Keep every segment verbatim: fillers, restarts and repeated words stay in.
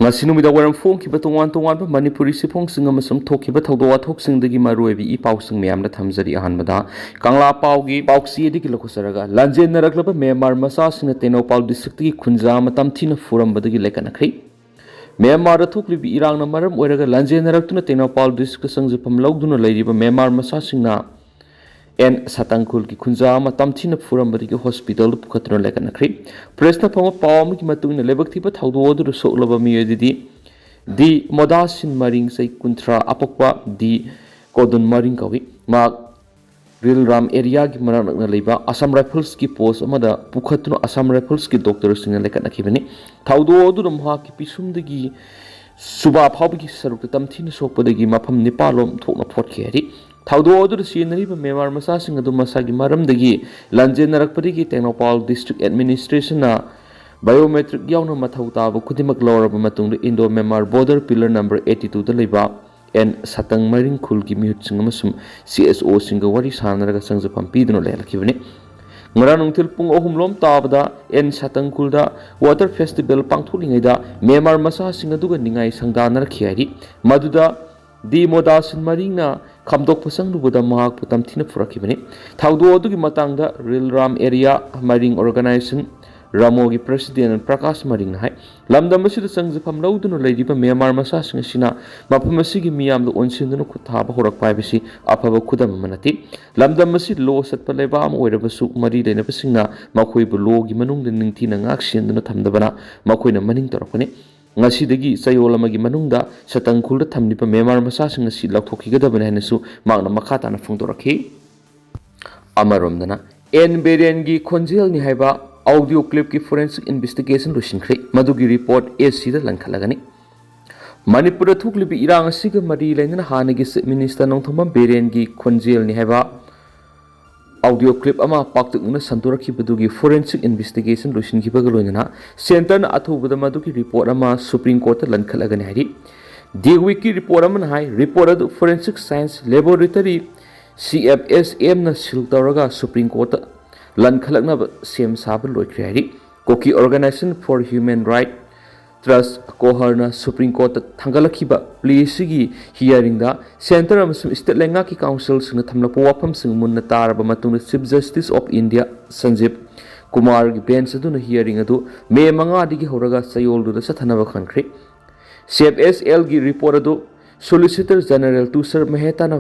ꯉꯁꯤ ꯅꯨꯃꯤꯗꯥꯡ ꯋꯥꯏꯔꯝ ꯐꯣꯡꯈꯤꯕ ꯇꯣꯉꯥꯟ ꯇꯣꯉꯥꯟꯕ ꯃꯅꯤꯄꯨꯔꯤ ꯁꯤꯐꯣꯡꯁꯤꯡ ꯑꯃꯁꯨꯡ ꯊꯣꯛꯈꯤꯕ ꯊꯧꯗꯣꯛ ꯋꯥꯊꯣꯛꯁꯤꯡꯗꯒꯤ ꯃꯔꯨꯑꯣꯏꯕ ꯏ ꯄꯥꯎꯁꯤꯡ ꯃꯌꯥꯝꯗ ꯊꯝꯖꯔꯤ꯫ ꯑꯍꯥꯟꯕꯗ ꯀꯪꯂꯥ ꯄꯥꯎꯒꯤ ꯄꯥꯎꯆꯦꯗꯒꯤ ꯂꯧꯈꯠꯆꯔꯒ, ꯂꯥꯟꯖꯦꯟꯅꯔꯛꯂꯕ ꯃ꯭ꯌꯥꯟꯃꯥꯔ ꯃꯆꯥꯁꯤꯡꯅ ꯇꯦꯡꯅꯧꯄꯥꯜ ꯗꯤꯁꯇ꯭ꯔꯤꯛꯇꯒꯤ ꯈꯨꯟꯖꯥ ꯑꯃ ꯇꯝꯊꯤꯅ ꯐꯨꯔꯝꯕꯗꯒꯤ ꯂꯥꯏꯀꯠꯅꯈ꯭ꯔꯤ꯫ ꯃ꯭ꯌꯥꯟꯃꯥꯔꯗ ꯊꯣꯛꯂꯤꯕ ꯏꯔꯥꯡꯅ ꯃꯔꯝ ꯑꯣꯏꯔꯒ ꯂꯥꯟꯖꯦꯟꯅꯔꯛꯇꯨꯅ ꯇꯦꯡꯅꯧꯄꯥꯜ ꯗꯤꯁꯇ꯭ꯔꯤꯛꯇ ꯆꯪꯖꯐꯝ ꯂꯧꯗꯨꯅ ꯂꯩꯔꯤꯕ ꯃ꯭ꯌꯥꯟꯃꯥꯔ ꯃꯆꯥꯁꯤꯡꯅ ꯑꯦꯟ ꯁꯥꯇꯪꯈꯨꯜꯒꯤ ꯈꯨꯟꯖꯥ ꯑꯃ ꯇꯝꯊꯤꯅ ꯐꯨꯔꯝꯕꯗꯒꯤ ꯍꯣꯁꯄꯤꯇꯥꯜꯗ ꯄꯨꯈꯠꯇꯨꯅ ꯂꯥꯏꯀꯠꯅꯈ꯭ꯔꯤ꯫ ꯄ꯭ꯔꯦꯁꯅ ꯐꯪꯕ ꯄꯥꯎ ꯑꯃꯒꯤ ꯃꯇꯨꯡ ꯏꯟꯅ, ꯂꯥꯏꯕꯛ ꯊꯤꯕ ꯊꯧꯗꯣꯛ ꯑꯗꯨꯗ ꯁꯣꯛꯂꯕ ꯃꯤꯑꯣꯏ ꯑꯗꯨꯗꯤ ꯗꯤ ꯃꯣꯗꯥꯁꯤꯟ ꯃꯔꯤꯡ, ꯆꯍꯤ ꯀꯨꯟꯊ꯭ꯔꯥ, ꯑꯄꯣꯛꯄ ꯗꯤ ꯀꯣꯗꯨꯟ ꯃꯔꯤꯡ ꯀꯧꯏ꯫ ꯃꯍꯥꯛ ꯔꯤꯜ ꯔꯥꯝ ꯑꯦꯔꯤꯌꯥꯒꯤ ꯃꯅꯥꯛ ꯅꯛꯅ ꯂꯩꯕ ꯑꯁꯥꯝ ꯔꯥꯏꯐꯜꯁꯀꯤ ꯄꯣꯁ ꯑꯃꯗ ꯄꯨꯈꯠꯇꯨꯅ ꯑꯁꯥꯝ ꯔꯥꯏꯐꯜꯁꯀꯤ ꯗꯣꯛꯇꯔꯁꯤꯡꯅ ꯂꯥꯏꯀꯠꯅꯈꯤꯕꯅꯤ꯫ ꯊꯧꯗꯣꯛ ꯑꯗꯨꯅ ꯃꯍꯥꯛꯀꯤ ꯄꯤꯁꯨꯝꯗꯒꯤ ꯁꯨꯕꯥ ꯐꯥꯎꯕꯒꯤ ꯁꯔꯨꯛꯇ ꯇꯝꯊꯤꯅ ꯁꯣꯛꯄꯗꯒꯤ ꯃꯐꯝ ꯅꯤꯄꯥꯜꯂꯣꯝ ꯊꯣꯛꯅ ꯐꯣꯠꯈꯤ ꯍꯥꯏꯔꯤ꯫ ꯊꯧꯗꯣꯛ ꯑꯗꯨꯗ ꯆꯦꯟꯅꯔꯤꯕ ꯃ꯭ꯌꯥꯟꯃꯥꯔ ꯃꯆꯥꯁꯤꯡ ꯑꯗꯨ ꯃꯁꯥꯒꯤ ꯃꯔꯝꯗꯒꯤ ꯂꯥꯟꯖꯦꯟꯅꯔꯛꯄꯗꯒꯤ ꯇꯦꯡꯅꯧꯄꯥꯜ ꯗꯤꯁꯇ꯭ꯔꯤꯛ ꯑꯦꯗꯃꯤꯅꯤꯁꯇ꯭ꯔꯦꯁꯟꯅ ꯕꯥꯏꯑꯣꯃꯦꯇ꯭ꯔꯤꯛ ꯌꯥꯎꯅ ꯃꯊꯧ ꯇꯥꯕ ꯈꯨꯗꯤꯡꯃꯛ ꯂꯧꯔꯕ ꯃꯇꯨꯡꯗ Indo Myanmar border pillar number eighty ꯇꯨꯗ ꯂꯩꯕ ꯑꯦꯟ ꯁꯥꯇꯪ ꯃꯔꯤꯡ ꯈꯨꯜꯒꯤ ꯃꯤꯍꯨꯠꯁꯤꯡ ꯑꯃꯁꯨꯡ ꯁꯤ ꯑꯦꯁ ꯑꯣꯁꯤꯡꯒ ꯋꯥꯔꯤ ꯁꯥꯅꯔꯒ ꯆꯪꯖꯐꯝ ꯄꯤꯗꯨꯅ ꯂꯩꯍꯜꯂꯛꯈꯤꯕꯅꯤ꯫ ꯉꯔꯥꯡ ꯅꯨꯡꯊꯤꯜ ꯄꯨꯡ ꯑꯍꯨꯝ ꯂꯣꯝ ꯇꯥꯕꯗ ꯑꯦꯟ ꯁꯥꯇꯪ ꯈꯨꯜꯗ ꯋꯥꯇꯔ ꯐꯦꯁꯇꯤꯚꯦꯜ ꯄꯥꯡꯊꯣꯛꯂꯤꯉꯩꯗ ꯃ꯭ꯌꯥꯟꯃꯥꯔ ꯃꯆꯥꯁꯤꯡ ꯑꯗꯨꯒ ꯅꯤꯡꯉꯥꯏ ꯁꯪꯗꯥꯅꯔꯛꯈꯤ ꯍꯥꯏꯔꯤ꯫ ꯃꯗꯨꯗ ꯗꯤ ꯃꯣꯗꯥꯁꯤꯟ ꯃꯔꯤꯡꯅ ꯈꯥꯝꯗꯣꯛꯄ ꯆꯪꯂꯨꯕꯗ ꯃꯍꯥꯛꯄꯨ ꯇꯝꯊꯤꯅ ꯐꯨꯔꯛꯈꯤꯕꯅꯤ꯫ ꯊꯧꯗꯣꯛ ꯑꯗꯨꯒꯤ ꯃꯇꯥꯡꯗ ꯔꯤꯜ ꯔꯥꯝ ꯑꯦꯔꯤꯌꯥ ꯃꯔꯤꯡ ꯑꯣꯔꯒꯅꯥꯏꯖꯦꯁꯟ, ꯔꯥꯃꯣꯒꯤ ꯄ꯭ꯔꯦꯁꯤꯗꯦꯟꯠ ꯄ꯭ꯔꯀꯥꯁ ꯃꯔꯤꯡꯅ ꯍꯥꯏ, ꯂꯝꯗꯝ ꯑꯁꯤꯗ ꯆꯪꯖꯐꯝ ꯂꯧꯗꯨꯅ ꯂꯩꯔꯤꯕ ꯃ꯭ꯌꯥꯟꯃꯥꯔ ꯃꯆꯥꯁꯤꯡ ꯑꯁꯤꯅ ꯃꯐꯝ ꯑꯁꯤꯒꯤ ꯃꯤꯌꯥꯝꯗ ꯑꯣꯟꯁꯤꯟꯗꯨꯅ ꯈꯨꯠ ꯊꯥꯕ ꯍꯧꯔꯛꯄ ꯍꯥꯏꯕꯁꯤ ꯑꯐꯕ ꯈꯨꯗꯝ ꯑꯃ ꯅꯠꯇꯦ꯫ ꯂꯝꯗꯝ ꯑꯁꯤ ꯂꯣ ꯆꯠꯄ ꯂꯩꯕꯥꯛ ꯑꯃ ꯑꯣꯏꯔꯕꯁꯨ, ꯃꯔꯤ ꯂꯩꯅꯕꯁꯤꯡꯅ ꯃꯈꯣꯏꯕꯨ ꯂꯣꯒꯤ ꯃꯅꯨꯡꯗ ꯅꯤꯡꯊꯤꯅ ꯉꯥꯛ ꯁꯦꯟꯗꯨꯅ ꯊꯝꯗꯕꯅ ꯃꯈꯣꯏꯅ ꯃꯅꯤꯡ ꯇꯧꯔꯛꯄꯅꯤ꯫ ꯉꯁꯤꯗꯒꯤ ꯆꯌꯣꯜ ꯑꯃꯒꯤ ꯃꯅꯨꯡꯗ ꯁꯥꯇꯪ ꯈꯨꯜꯗ ꯊꯝꯂꯤꯕ ꯃ꯭ꯌꯥꯟꯃꯥꯔ ꯃꯆꯥꯁꯤꯡ ꯑꯁꯤ ꯂꯧꯊꯣꯛꯈꯤꯒꯗꯕꯅꯤ ꯍꯥꯏꯅꯁꯨ ꯃꯍꯥꯛꯅ ꯃꯈꯥ ꯇꯥꯅ ꯐꯣꯡꯗꯣꯔꯛꯈꯤ꯫ ꯑꯃꯔꯣꯝꯗꯅ, ꯑꯦꯟ ꯕꯤꯔꯦꯟꯒꯤ ꯈꯣꯟꯖꯦꯜꯅꯤ ꯍꯥꯏꯕ ꯑꯣꯗꯤꯑꯣ ꯀ꯭ꯂꯤꯞꯀꯤ ꯐꯣꯔꯦꯟꯁꯤꯛ ꯏꯟꯚꯦꯁꯇꯤꯒꯦꯁꯟ ꯂꯣꯏꯁꯤꯟꯈ꯭ꯔꯦ꯫ ꯃꯗꯨꯒꯤ ꯔꯤꯄꯣꯔꯠ ꯑꯦꯁꯤꯗ ꯂꯟꯈꯠꯂꯒꯅꯤ꯫ ꯃꯅꯤꯄꯨꯔꯗ ꯊꯣꯛꯂꯤꯕ ꯏꯔꯥꯡ ꯑꯁꯤꯒ ꯃꯔꯤ ꯂꯩꯅꯅ ꯍꯥꯟꯅꯒꯤ ꯆꯤꯐ ꯃꯤꯅꯤꯁꯇꯔ ꯅꯣꯡꯊꯣꯝꯕꯝ ꯕꯤꯔꯦꯟꯒꯤ ꯈꯣꯟꯖꯦꯜꯅꯤ ꯍꯥꯏꯕ ꯑꯣꯗꯤꯑꯣ ꯀ꯭ꯂꯤꯞ ꯑꯃ ꯄꯥꯛꯇꯛꯅꯅ ꯁꯟꯗꯣꯔꯛꯈꯤꯕꯗꯨꯒꯤ ꯐꯣꯔꯦꯟꯁꯤꯛ ꯏꯟꯚꯦꯁꯇꯤꯒꯦꯁꯟ ꯂꯣꯏꯁꯤꯟꯈꯤꯕꯒ ꯂꯣꯏꯅꯅ ꯁꯦꯟꯇꯔꯅ ꯑꯊꯨꯕꯗ ꯃꯗꯨꯒꯤ ꯔꯤꯄꯣꯔꯠ ꯑꯃ ꯁꯨꯄ꯭ꯔꯤꯝ ꯀꯣꯔꯠꯇ ꯂꯟꯈꯠꯂꯒꯅꯤ ꯍꯥꯏꯔꯤ꯫ ꯗꯤ ꯋꯤꯛꯀꯤ ꯔꯤꯄꯣꯔꯠ ꯑꯃꯅ ꯍꯥꯏ, ꯔꯤꯄꯣꯔꯠ ꯑꯗꯨ forensic science laboratory, C F S ꯑꯦꯝꯅ ꯁꯤꯜ ꯇꯧꯔꯒ ꯁꯨꯄ꯭ꯔꯤꯝ ꯀꯣꯔꯠꯇ ꯂꯟꯈꯠꯂꯛꯅꯕ ꯁꯦꯝ ꯁꯥꯕ ꯂꯣꯏꯈ꯭ꯔꯦ ꯍꯥꯏꯔꯤ꯫ Kuki organization for human right trust ꯀꯣꯍꯔꯅ ꯁꯨꯄ꯭ꯔꯤꯝ ꯀꯣꯔꯠꯇ ꯊꯥꯡꯒꯠꯂꯛꯈꯤꯕ ꯄ꯭ꯂꯤ ꯑꯁꯤꯒꯤ ꯍꯤꯌꯥꯔꯤꯡꯗ ꯁꯦꯟꯇꯔ ꯑꯃꯁꯨꯡ ꯁ꯭ꯇꯦꯠ ꯂꯩꯉꯥꯛꯀꯤ ꯀꯥꯎꯟꯁꯤꯜꯁꯤꯡꯅ ꯊꯝꯂꯛꯄ ꯋꯥꯐꯝꯁꯤꯡ ꯃꯨꯟꯅ ꯇꯥꯔꯕ ꯃꯇꯨꯡꯗ chief justice of India Sanjiv ꯀꯨꯃꯥꯔꯒꯤ ꯕꯦꯟꯆ ꯑꯗꯨꯅ ꯍꯤꯌꯥꯔꯤꯡ ꯑꯗꯨ ꯃꯦ ꯃꯉꯥꯗꯒꯤ ꯍꯧꯔꯒ ꯆꯌꯣꯜꯗꯨꯗ ꯆꯠꯊꯅꯕ ꯈꯟꯈ꯭ꯔꯦ꯫ ꯁꯤ ꯑꯦꯐ ꯑꯦꯁ ꯑꯦꯜꯒꯤ ꯔꯤꯄꯣꯔꯠ ꯑꯗꯨ ꯁꯣꯂꯤꯁꯤꯇꯔ ꯖꯦꯅꯔꯦꯜ ꯇꯨꯁꯔ ꯃꯦꯍꯇꯥꯅ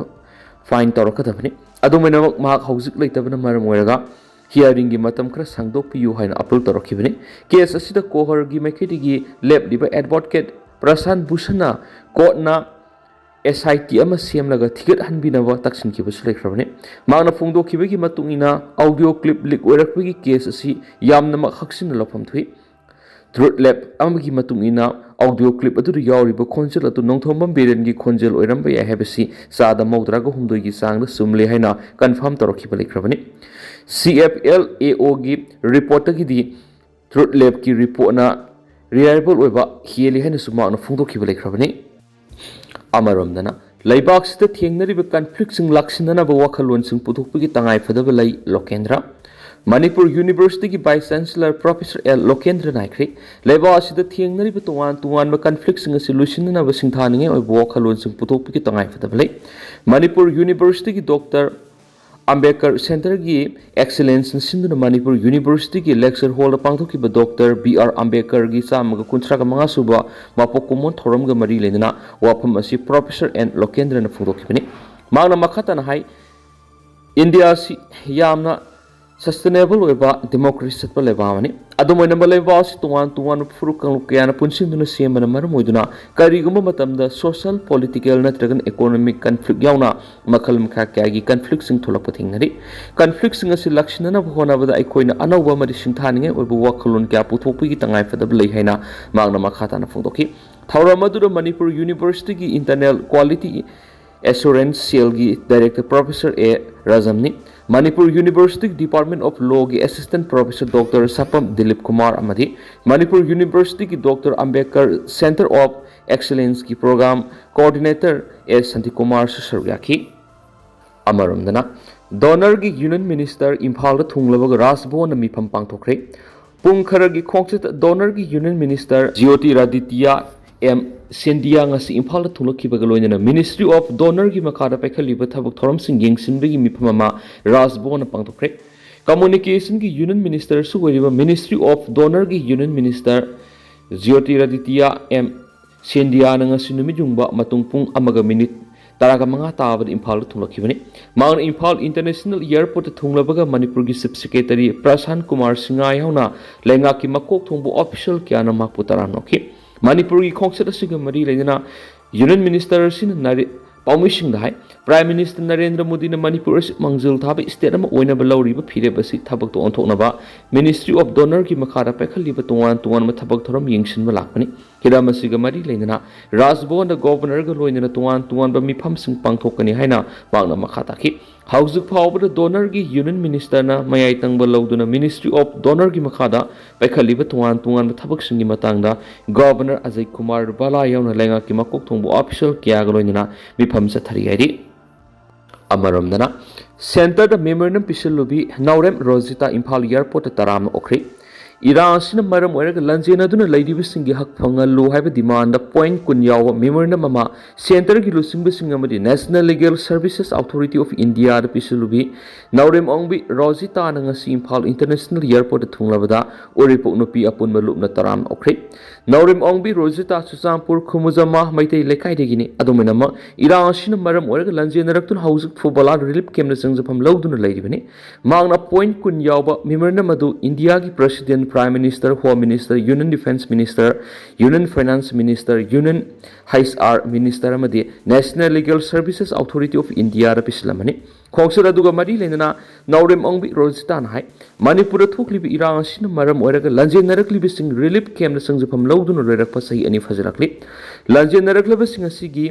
ꯐꯥꯏꯟ ꯇꯧꯔꯛꯀꯗꯕꯅꯤ꯫ ꯑꯗꯨꯝ ꯑꯣꯏꯅꯃꯛ, ꯃꯍꯥꯛ ꯍꯧꯖꯤꯛ ꯂꯩꯇꯕꯅ ꯃꯔꯝ ꯑꯣꯏꯔꯒ ꯍꯤꯌꯥꯔꯤꯡꯒꯤ ꯃꯇꯝ ꯈꯔ ꯁꯥꯡꯗꯣꯛꯄꯤꯌꯨ ꯍꯥꯏꯅ ꯑꯄꯤꯜ ꯇꯧꯔꯛꯈꯤꯕꯅꯤ꯫ ꯀꯦꯁ ꯑꯁꯤꯗ ꯀꯣꯍꯔꯒꯤ ꯃꯥꯏꯀꯩꯗꯒꯤ ꯂꯦꯞꯂꯤꯕ ꯑꯦꯗꯚꯣꯀꯦꯠ ꯄ꯭ꯔꯁꯥꯟ ꯚꯨꯁꯟꯅ ꯀꯣꯔꯠꯅ ꯑꯦꯁ ꯑꯥꯏ ꯇꯤ ꯑꯃ ꯁꯦꯝꯂꯒ ꯊꯤꯒꯠꯍꯟꯕꯤꯅꯕ ꯇꯛꯁꯤꯟꯈꯤꯕꯁꯨ ꯂꯩꯈ꯭ꯔꯕꯅꯤ꯫ ꯃꯍꯥꯛꯅ ꯐꯣꯡꯗꯣꯛꯈꯤꯕꯒꯤ ꯃꯇꯨꯡ ꯏꯟꯅ, ꯑꯣꯗꯤꯑꯣ ꯀ꯭ꯂꯤꯞ ꯂꯤꯛ ꯑꯣꯏꯔꯛꯄꯒꯤ ꯀꯦꯁ ꯑꯁꯤ ꯌꯥꯝꯅꯃꯛ ꯍꯛꯆꯤꯟꯅ ꯂꯧꯐꯝ ꯊꯣꯛꯏ꯫ ꯇ꯭ꯔꯨꯠ ꯂꯦꯕ ꯑꯃꯒꯤ ꯃꯇꯨꯡ ꯏꯟꯅ, ꯑꯣꯗꯤꯑꯣ ꯀ꯭ꯂꯤꯞ ꯑꯗꯨꯗ ꯌꯥꯎꯔꯤꯕ ꯈꯣꯟꯖꯦꯜ ꯑꯗꯨ ꯅꯣꯡꯊꯣꯝꯕꯝ ꯕꯤꯔꯦꯟꯒꯤ ꯈꯣꯟꯖꯦꯜ ꯑꯣꯏꯔꯝꯕ ꯌꯥꯏ ꯍꯥꯏꯕꯁꯤ ꯆꯥꯗ ꯃꯧꯗ꯭ꯔꯥꯒ ꯍꯨꯝꯗꯣꯏꯒꯤ ꯆꯥꯡꯗ ꯆꯨꯝꯂꯦ ꯍꯥꯏꯅ ꯀꯟꯐꯥꯔꯝ ꯇꯧꯔꯛꯈꯤꯕ ꯂꯩꯈ꯭ꯔꯕꯅꯤ꯫ ꯁꯤ ꯑꯦꯐ ꯑꯦꯜ ꯑꯦ ꯑꯣꯒꯤ ꯔꯤꯄꯣꯔꯠꯇꯒꯤꯗꯤ ꯇ꯭ꯔꯨꯠ ꯂꯦꯕꯀꯤ ꯔꯤꯄꯣꯔꯠꯅ ꯔꯤꯂꯥꯏꯕꯜ ꯑꯣꯏꯕ ꯍꯦꯜꯂꯤ ꯍꯥꯏꯅꯁꯨ ꯃꯍꯥꯛꯅ ꯐꯣꯡꯗꯣꯛꯈꯤꯕ ꯂꯩꯈ꯭ꯔꯕꯅꯤ꯫ ꯑꯃꯔꯣꯝꯗꯅ, ꯂꯩꯕꯥꯛꯁꯤꯗ ꯊꯦꯡꯅꯔꯤꯕ ꯀꯟꯐ꯭ꯂꯤꯛꯁꯤꯡ ꯂꯥꯛꯁꯤꯟꯅꯅꯕ ꯋꯥꯈꯜꯂꯣꯟꯁꯤꯡ ꯄꯨꯊꯣꯛꯄꯒꯤ ꯇꯉꯥꯏꯐꯗꯕ ꯂꯩ, ꯂꯣꯀꯦꯟꯗ꯭ꯔ꯫ ꯃꯅꯤꯄꯨꯔ ꯌꯨꯅꯤꯚꯔꯁꯤꯇꯤꯒꯤ ꯚꯥꯏꯁ ꯆꯥꯟꯁꯦꯂꯔ ꯄ꯭ꯔꯣꯐꯦꯁꯔ ꯑꯦꯜ ꯂꯣꯀꯦꯟꯗ꯭ꯔꯅ ꯍꯥꯏꯈ꯭ꯔꯦ, ꯂꯩꯕꯥꯛ ꯑꯁꯤꯗ ꯊꯦꯡꯅꯔꯤꯕ ꯇꯣꯉꯥꯟ ꯇꯣꯉꯥꯟꯕ ꯀꯟꯐ꯭ꯂꯤꯛꯁꯤꯡ ꯑꯁꯤ ꯂꯣꯏꯁꯤꯟꯅꯅꯕ ꯁꯤꯡꯊꯥꯅꯤꯡꯉꯥꯏ ꯑꯣꯏꯕ ꯋꯥꯈꯜꯂꯣꯟꯁꯤꯡ ꯄꯨꯊꯣꯛꯄꯒꯤ ꯇꯉꯥꯏꯐꯗꯕ ꯂꯩ꯫ ꯃꯅꯤꯄꯨꯔ ꯌꯨꯅꯤꯚꯔꯁꯤꯇꯤꯒꯤ ꯗꯣꯛꯇꯔ ꯑꯝꯕꯦꯗꯀꯔ ꯁꯦꯟꯇꯔꯒꯤ ꯑꯦꯛꯁꯤꯂꯦꯟꯁꯅ ꯁꯤꯟꯗꯨꯅ ꯃꯅꯤꯄꯨꯔ ꯌꯨꯅꯤꯚꯔꯁꯤꯇꯤꯒꯤ ꯂꯦꯛꯆꯔ ꯍꯣꯜꯗ ꯄꯥꯡꯊꯣꯛꯈꯤꯕ ꯗꯣꯛꯇꯔ ꯕꯤ ꯑꯥꯔ ꯑꯝꯕꯦꯗꯀꯔꯒꯤ ꯆꯥꯝꯃꯒ ꯀꯨꯟꯊ꯭ꯔꯥꯒ ꯃꯉꯥ ꯁꯨꯕ ꯃꯄꯣꯛ ꯀꯨꯝꯑꯣꯟ ꯊꯧꯔꯝꯒ ꯃꯔꯤ ꯂꯩꯅꯅ ꯋꯥꯐꯝ ꯑꯁꯤ ꯄ꯭ꯔꯣꯐꯦꯁꯔ ꯑꯦꯟ ꯂꯣꯀꯦꯟꯗ꯭ꯔꯅ ꯐꯣꯡꯗꯣꯛꯈꯤꯕꯅꯤ꯫ ꯃꯍꯥꯛꯅ ꯃꯈꯥ ꯇꯥꯅ ꯍꯥꯏ, ꯏꯟꯗꯤꯌꯥ ꯑꯁꯤ ꯌꯥꯝꯅ ꯁꯁꯇꯦꯅꯦꯕꯜ ꯑꯣꯏꯕ ꯗꯦꯃꯣꯀ꯭ꯔꯦꯁꯤ ꯆꯠꯄ ꯂꯩꯕꯥꯛ ꯑꯃꯅꯤ꯫ ꯑꯗꯨꯝ ꯑꯣꯏꯅꯃꯛ, ꯂꯩꯕꯥꯛ ꯑꯁꯤ ꯇꯣꯉꯥꯟ ꯇꯣꯉꯥꯟꯕ ꯐꯨꯔꯨꯞ ꯀꯥꯡꯂꯨꯞ ꯀꯌꯥꯅ ꯄꯨꯟꯁꯤꯟꯗꯨꯅ ꯁꯦꯝꯕꯅ ꯃꯔꯝ ꯑꯣꯏꯗꯨꯅ ꯀꯔꯤꯒꯨꯝꯕ ꯃꯇꯝꯗ ꯁꯣꯁꯤꯌꯦꯜ, ꯄꯣꯂꯤꯇꯤꯀꯦꯜ ꯅꯠꯇ꯭ꯔꯒꯅ ꯏꯀꯣꯅꯣꯃꯤꯛ ꯀꯟꯐ꯭ꯂꯤꯛ ꯌꯥꯎꯅ ꯃꯈꯜ ꯃꯈꯥ ꯀꯌꯥꯒꯤ ꯀꯟꯐ꯭ꯂꯤꯛꯁꯤꯡ ꯊꯣꯛꯂꯛꯄ ꯊꯦꯡꯅꯔꯤ꯫ ꯀꯟꯐ꯭ꯂꯤꯛꯁꯤꯡ ꯑꯁꯤ ꯂꯥꯛꯁꯤꯟꯅꯅꯕ ꯍꯣꯠꯅꯕꯗ ꯑꯩꯈꯣꯏꯅ ꯑꯅꯧꯕ ꯑꯃꯗꯤ ꯁꯤꯡꯊꯥꯅꯤꯡꯉꯥꯏ ꯑꯣꯏꯕ ꯋꯥꯈꯜꯂꯣꯟ ꯀꯌꯥ ꯄꯨꯊꯣꯛꯄꯒꯤ ꯇꯉꯥꯏꯐꯗꯕ ꯂꯩ ꯍꯥꯏꯅ ꯃꯍꯥꯛꯅ ꯃꯈꯥ ꯇꯥꯅ ꯐꯣꯡꯗꯣꯛꯈꯤ꯫ ꯊꯧꯔꯝ ꯑꯗꯨꯗ ꯃꯅꯤꯄꯨꯔ ꯌꯨꯅꯤꯚꯔꯁꯤꯇꯤꯒꯤ ꯏꯟꯇꯔꯅꯦꯜ ꯀ꯭ꯋꯥꯂꯤꯇꯤ ꯑꯦꯁꯨꯔꯦꯟꯁ ꯁꯦꯜꯒꯤ ꯗꯥꯏꯔꯦꯛꯇꯔ ꯄ꯭ꯔꯣꯐꯦꯁꯔ ꯑꯦ ꯔꯥꯖꯝꯅꯤ, ꯃꯅꯤꯄꯨꯔ ꯌꯨꯅꯤꯚꯔꯁꯤꯇꯤ ꯗꯤꯄꯥꯔꯠꯃꯦꯟ ꯑꯣꯐ ꯂꯣꯒꯤ assistant professor doctor Sapam Dilip Kumar ꯑꯃꯗꯤ ꯃꯅꯤꯄꯨꯔ ꯌꯨꯅꯤꯚꯔꯁꯤꯇꯤꯒꯤ ꯗꯣꯛꯇꯔ ꯑꯝꯕꯦꯗꯀꯔ ꯁꯦꯟꯇꯔ ꯑꯣꯐ ꯑꯦꯛꯁꯤꯂꯦꯟꯁꯀꯤ ꯄ꯭ꯔꯣꯒ꯭ꯔꯥꯝ ꯀꯣꯑꯣꯔꯗꯤꯅꯦꯇꯔ ꯑꯦꯁ ꯁꯥꯟꯇꯤꯀꯨꯃꯥꯔꯁꯨ ꯁꯔꯨꯛ ꯌꯥꯈꯤ꯫ ꯑꯃꯔꯣꯝꯗꯅ, ꯗꯣꯅꯔꯒꯤ ꯌꯨꯅꯤꯌꯟ ꯃꯤꯅꯤꯁꯇꯔ ꯏꯝꯐꯥꯜꯗ ꯊꯨꯡꯂꯕꯒ ꯔꯥꯖ ꯚꯋꯟꯗ ꯃꯤꯐꯝ ꯄꯥꯡꯊꯣꯛꯈ꯭ꯔꯦ꯫ ꯄꯨꯡ ꯈꯔꯒꯤ ꯈꯣꯡꯆꯠꯇ ꯗꯣꯅꯔꯒꯤ union minister Jyotiraditya M Scindia ꯉꯁꯤ ꯏꯝꯐꯥꯜꯗ ꯊꯨꯡꯂꯛꯈꯤꯕꯒ ꯂꯣꯏꯅꯅ ꯃꯤꯅꯤꯁꯇ꯭ꯔꯤ ꯑꯣꯐ ꯗꯣꯅꯔꯒꯤ ꯃꯈꯥꯗ ꯄꯥꯏꯈꯠꯂꯤꯕ ꯊꯕꯛ ꯊꯧꯔꯝꯁꯤꯡ ꯌꯦꯡꯁꯤꯟꯕꯒꯤ ꯃꯤꯐꯝ ꯑꯃ ꯔꯥꯖꯚꯕꯟꯗ ꯄꯥꯡꯊꯣꯛꯈ꯭ꯔꯦ꯫ ꯀꯝꯃꯨꯅꯤꯀꯦꯁꯟꯒꯤ ꯌꯨꯅꯤꯌꯟ ꯃꯤꯅꯤꯁꯇꯔꯁꯨ ꯑꯣꯏꯔꯤꯕ ꯃꯤꯅꯤꯁꯇ꯭ꯔꯤ ꯑꯣꯐ ꯗꯣꯅꯔꯒꯤ ꯌꯨꯅꯤꯌꯟ ꯃꯤꯅꯤꯁꯇꯔ ꯖ꯭ꯌꯣꯇꯤꯔꯥꯗꯤꯇ꯭ꯌ ꯑꯦꯝ ꯁꯤꯟꯙꯤꯌꯥꯅ ꯉꯁꯤ ꯅꯨꯃꯤꯠ ꯌꯨꯡꯕ ꯃꯇꯨꯡ ꯄꯨꯡ ꯑꯃꯒ ꯃꯤꯅꯤꯠ ꯇꯔꯥꯒ ꯃꯉꯥ ꯇꯥꯕꯗ ꯏꯝꯐꯥꯜꯗ ꯊꯨꯡꯂꯛꯈꯤꯕꯅꯤ꯫ ꯃꯍꯥꯛꯅ ꯏꯝꯐꯥꯜ ꯏꯟꯇꯔꯅꯦꯁꯅꯦꯜ ꯑꯦꯌꯔꯄꯣꯔꯠꯇ ꯊꯨꯡꯂꯕꯒ ꯃꯅꯤꯄꯨꯔꯒꯤ ꯆꯤꯐ ꯁꯦꯀ꯭ꯔꯦꯇꯔꯤ ꯄ꯭ꯔꯁꯥꯟ ꯀꯨꯃꯥꯔ ꯁꯤꯡꯍ ꯌꯥꯎꯅ ꯂꯩꯉꯥꯛꯀꯤ ꯃꯀꯣꯛ ꯊꯣꯡꯕ ꯑꯣꯐꯤꯁꯤꯌꯦꯜ ꯀꯌꯥꯅ ꯃꯍꯥꯛꯄꯨ ꯇꯔꯥꯝꯅ ꯑꯣꯛꯈꯤ꯫ ꯃꯅꯤꯄꯨꯔꯒꯤ ꯈꯣꯡꯆꯠ ꯑꯁꯤꯒ ꯃꯔꯤ ꯂꯩꯅꯅ ꯌꯨꯅꯤꯌꯟ ꯃꯤꯅꯤꯁꯇꯔ ꯑꯁꯤꯅ ꯅꯥꯔꯦ-, ꯄꯥꯎꯃꯤꯁꯤꯡꯗ ꯍꯥꯏ, ꯄ꯭ꯔꯥꯏꯝ ꯃꯤꯅꯤꯁꯇꯔ ꯅꯔꯦꯟꯗ꯭ꯔ ꯃꯣꯗꯤꯅ ꯃꯅꯤꯄꯨꯔ ꯑꯁꯤ ꯃꯥꯡꯖꯤꯜ ꯊꯥꯕ ꯁ꯭ꯇꯦꯠ ꯑꯃ ꯑꯣꯏꯅꯕ ꯂꯧꯔꯤꯕ ꯐꯤꯔꯦꯞ ꯑꯁꯤ ꯊꯕꯛꯇ ꯑꯣꯟꯊꯣꯛꯅꯕ ꯃꯤꯅꯤꯁꯇ꯭ꯔꯤ ꯑꯣꯐ ꯗꯣꯅꯔꯒꯤ ꯃꯈꯥꯗ ꯄꯥꯏꯈꯠꯂꯤꯕ ꯇꯣꯉꯥꯟ ꯇꯣꯉꯥꯟꯕ ꯊꯕꯛ ꯊꯧꯔꯝ ꯌꯦꯡꯁꯤꯟꯕ ꯂꯥꯛꯄꯅꯤ꯫ ꯍꯤꯔꯝ ꯑꯁꯤꯒ ꯃꯔꯤ ꯂꯩꯅꯅ ꯔꯥꯖꯚꯕꯟꯗ ꯒꯣꯚꯔꯅꯔꯒ ꯂꯣꯏꯅꯅ ꯇꯣꯉꯥꯟ ꯇꯣꯉꯥꯟꯕ ꯃꯤꯐꯝꯁꯤꯡ ꯄꯥꯡꯊꯣꯛꯀꯅꯤ ꯍꯥꯏꯅ ꯃꯍꯥꯛꯅ ꯃꯈꯥ ꯇꯥꯈꯤ꯫ ꯍꯧꯖꯤꯛ ꯐꯥꯎꯕꯗ ꯗꯣꯅꯔꯒꯤ ꯌꯨꯅꯤꯌꯟ ꯃꯤꯅꯤꯁꯇꯔꯅ ꯃꯌꯥꯏ ꯇꯪꯕ ꯂꯧꯗꯨꯅ ꯃꯤꯅꯤꯁꯇ꯭ꯔꯤ ꯑꯣꯐ ꯗꯣꯅꯔꯒꯤ ꯃꯈꯥꯗ ꯄꯥꯏꯈꯠꯂꯤꯕ ꯇꯣꯉꯥꯟ ꯇꯣꯉꯥꯟꯕ ꯊꯕꯛꯁꯤꯡꯒꯤ ꯃꯇꯥꯡꯗ ꯒꯣꯚꯔꯅꯔ ꯑꯖꯌ ꯀꯨꯃꯥꯔ ꯔꯨꯄꯥꯂꯥ ꯌꯥꯎꯅ ꯂꯩꯉꯥꯛꯀꯤ ꯃꯀꯣꯛ ꯊꯣꯡꯕ ꯑꯣꯐꯤꯁꯤꯌꯦꯜ ꯀꯌꯥꯒ ꯂꯣꯏꯅꯅ ꯃꯤꯐꯝ ꯆꯠꯊꯔꯤ ꯍꯥꯏꯔꯤ꯫ ꯑꯃꯔꯣꯝꯗꯅ, ꯁꯦꯟꯇꯔꯗ ꯃꯦꯃꯣꯔꯦꯟꯗꯝ ꯄꯤꯁꯤꯜꯂꯨꯕꯤ ꯅꯥꯎꯔꯦꯝ ꯔꯣꯖꯤꯇꯥ ꯏꯝꯐꯥꯜ ꯑꯦꯌꯔꯄꯣꯔꯠꯇ ꯇꯔꯥꯝꯅ ꯑꯣꯛꯈ꯭ꯔꯦ꯫ ꯏꯔꯥꯡ ꯑꯁꯤꯅ ꯃꯔꯝ ꯑꯣꯏꯔꯒ ꯂꯥꯟꯖꯦꯟꯅꯗꯨꯅ ꯂꯩꯔꯤꯕꯁꯤꯡꯒꯤ ꯍꯛ ꯐꯪꯍꯜꯂꯨ ꯍꯥꯏꯕ ꯗꯤꯃꯥꯟꯗ ꯄꯣꯏꯟꯠ ꯀꯨꯟ ꯌꯥꯎꯕ ꯃꯦꯃꯣꯔꯦꯟꯗꯝ ꯑꯃ ꯁꯦꯟꯇꯔꯒꯤ ꯂꯨꯆꯤꯡꯕꯁꯤꯡ ꯑꯃꯗꯤ National Legal Services Authority of India ꯗ ꯄꯤꯁꯤꯜꯂꯨꯕꯤ ꯅꯥꯎꯔꯦꯝ ꯑꯣꯡꯕꯤ ꯔꯣꯖꯤꯇꯥꯅ ꯉꯁꯤ ꯏꯝꯐꯥꯜ ꯏꯟꯇꯔꯅꯦꯁꯅꯦꯜ ꯑꯦꯌꯔꯄꯣꯔꯠꯇ ꯊꯨꯡꯂꯕꯗ ꯎꯔꯤꯄꯣꯛ ꯅꯨꯄꯤ ꯑꯄꯨꯟꯕ ꯂꯨꯞꯅ ꯇꯔꯥꯝꯅ ꯑꯣꯛꯈ꯭ꯔꯦ꯫ ꯅꯥꯎꯔꯦꯝ ꯑꯣꯡꯕꯤ ꯔꯣꯖꯤꯇꯥ ꯆꯨꯔꯆꯥꯟꯄꯨꯔ ꯈꯨꯃꯨꯖꯃꯥ ꯃꯩꯇꯩ ꯂꯩꯀꯥꯏꯗꯒꯤꯅꯤ꯫ ꯑꯗꯨꯃꯥꯏꯅꯃꯛ, ꯏꯔꯥꯡ ꯑꯁꯤꯅ ꯃꯔꯝ ꯑꯣꯏꯔꯒ ꯂꯥꯟꯖꯦꯟꯅꯔꯛꯇꯨꯅ ꯍꯧꯖꯤꯛ ꯐꯨꯕꯂꯥ ꯔꯤꯂꯤꯐ ꯀꯦꯝꯞꯅ ꯆꯪꯖꯐꯝ ꯂꯧꯗꯨꯅ ꯂꯩꯔꯤꯕꯅꯤ꯫ ꯃꯍꯥꯛꯅ ꯄꯣꯏꯟꯠ ꯀꯨꯟ ꯌꯥꯎꯕ ꯃꯦꯃꯣꯔꯦꯟꯗꯝ ꯑꯗꯨ ꯏꯟꯗꯤꯌꯥꯒꯤ president, prime minister, home minister, union defence minister, union finance minister, union H R minister ꯑꯃꯗꯤ National Legal Services Authority of India ꯗ ꯄꯤꯁꯤꯜꯂꯝꯃꯅꯤ꯫ ꯈꯣꯡꯆꯠ ꯑꯗꯨꯒ ꯃꯔꯤ ꯂꯩꯅꯅ ꯅꯥꯎꯔꯦꯝ ꯑꯣꯡꯕꯤ ꯔꯣꯖꯤꯇꯥꯅ ꯍꯥꯏ, ꯃꯅꯤꯄꯨꯔꯗ ꯊꯣꯛꯂꯤꯕ ꯏꯔꯥꯡ ꯑꯁꯤꯅ ꯃꯔꯝ ꯑꯣꯏꯔꯒ ꯂꯥꯟꯖꯦꯟꯅꯔꯛꯂꯤꯕꯁꯤꯡ ꯔꯤꯂꯤꯐ ꯀꯦꯝꯞꯇ ꯆꯪꯖꯐꯝ ꯂꯧꯗꯨꯅ ꯂꯩꯔꯛꯄ ꯆꯍꯤ ꯑꯅꯤ ꯐꯥꯖꯤꯜꯂꯛꯂꯤ꯫ ꯂꯥꯟꯖꯦꯟꯅꯔꯛꯂꯕꯁꯤꯡ ꯑꯁꯤꯒꯤ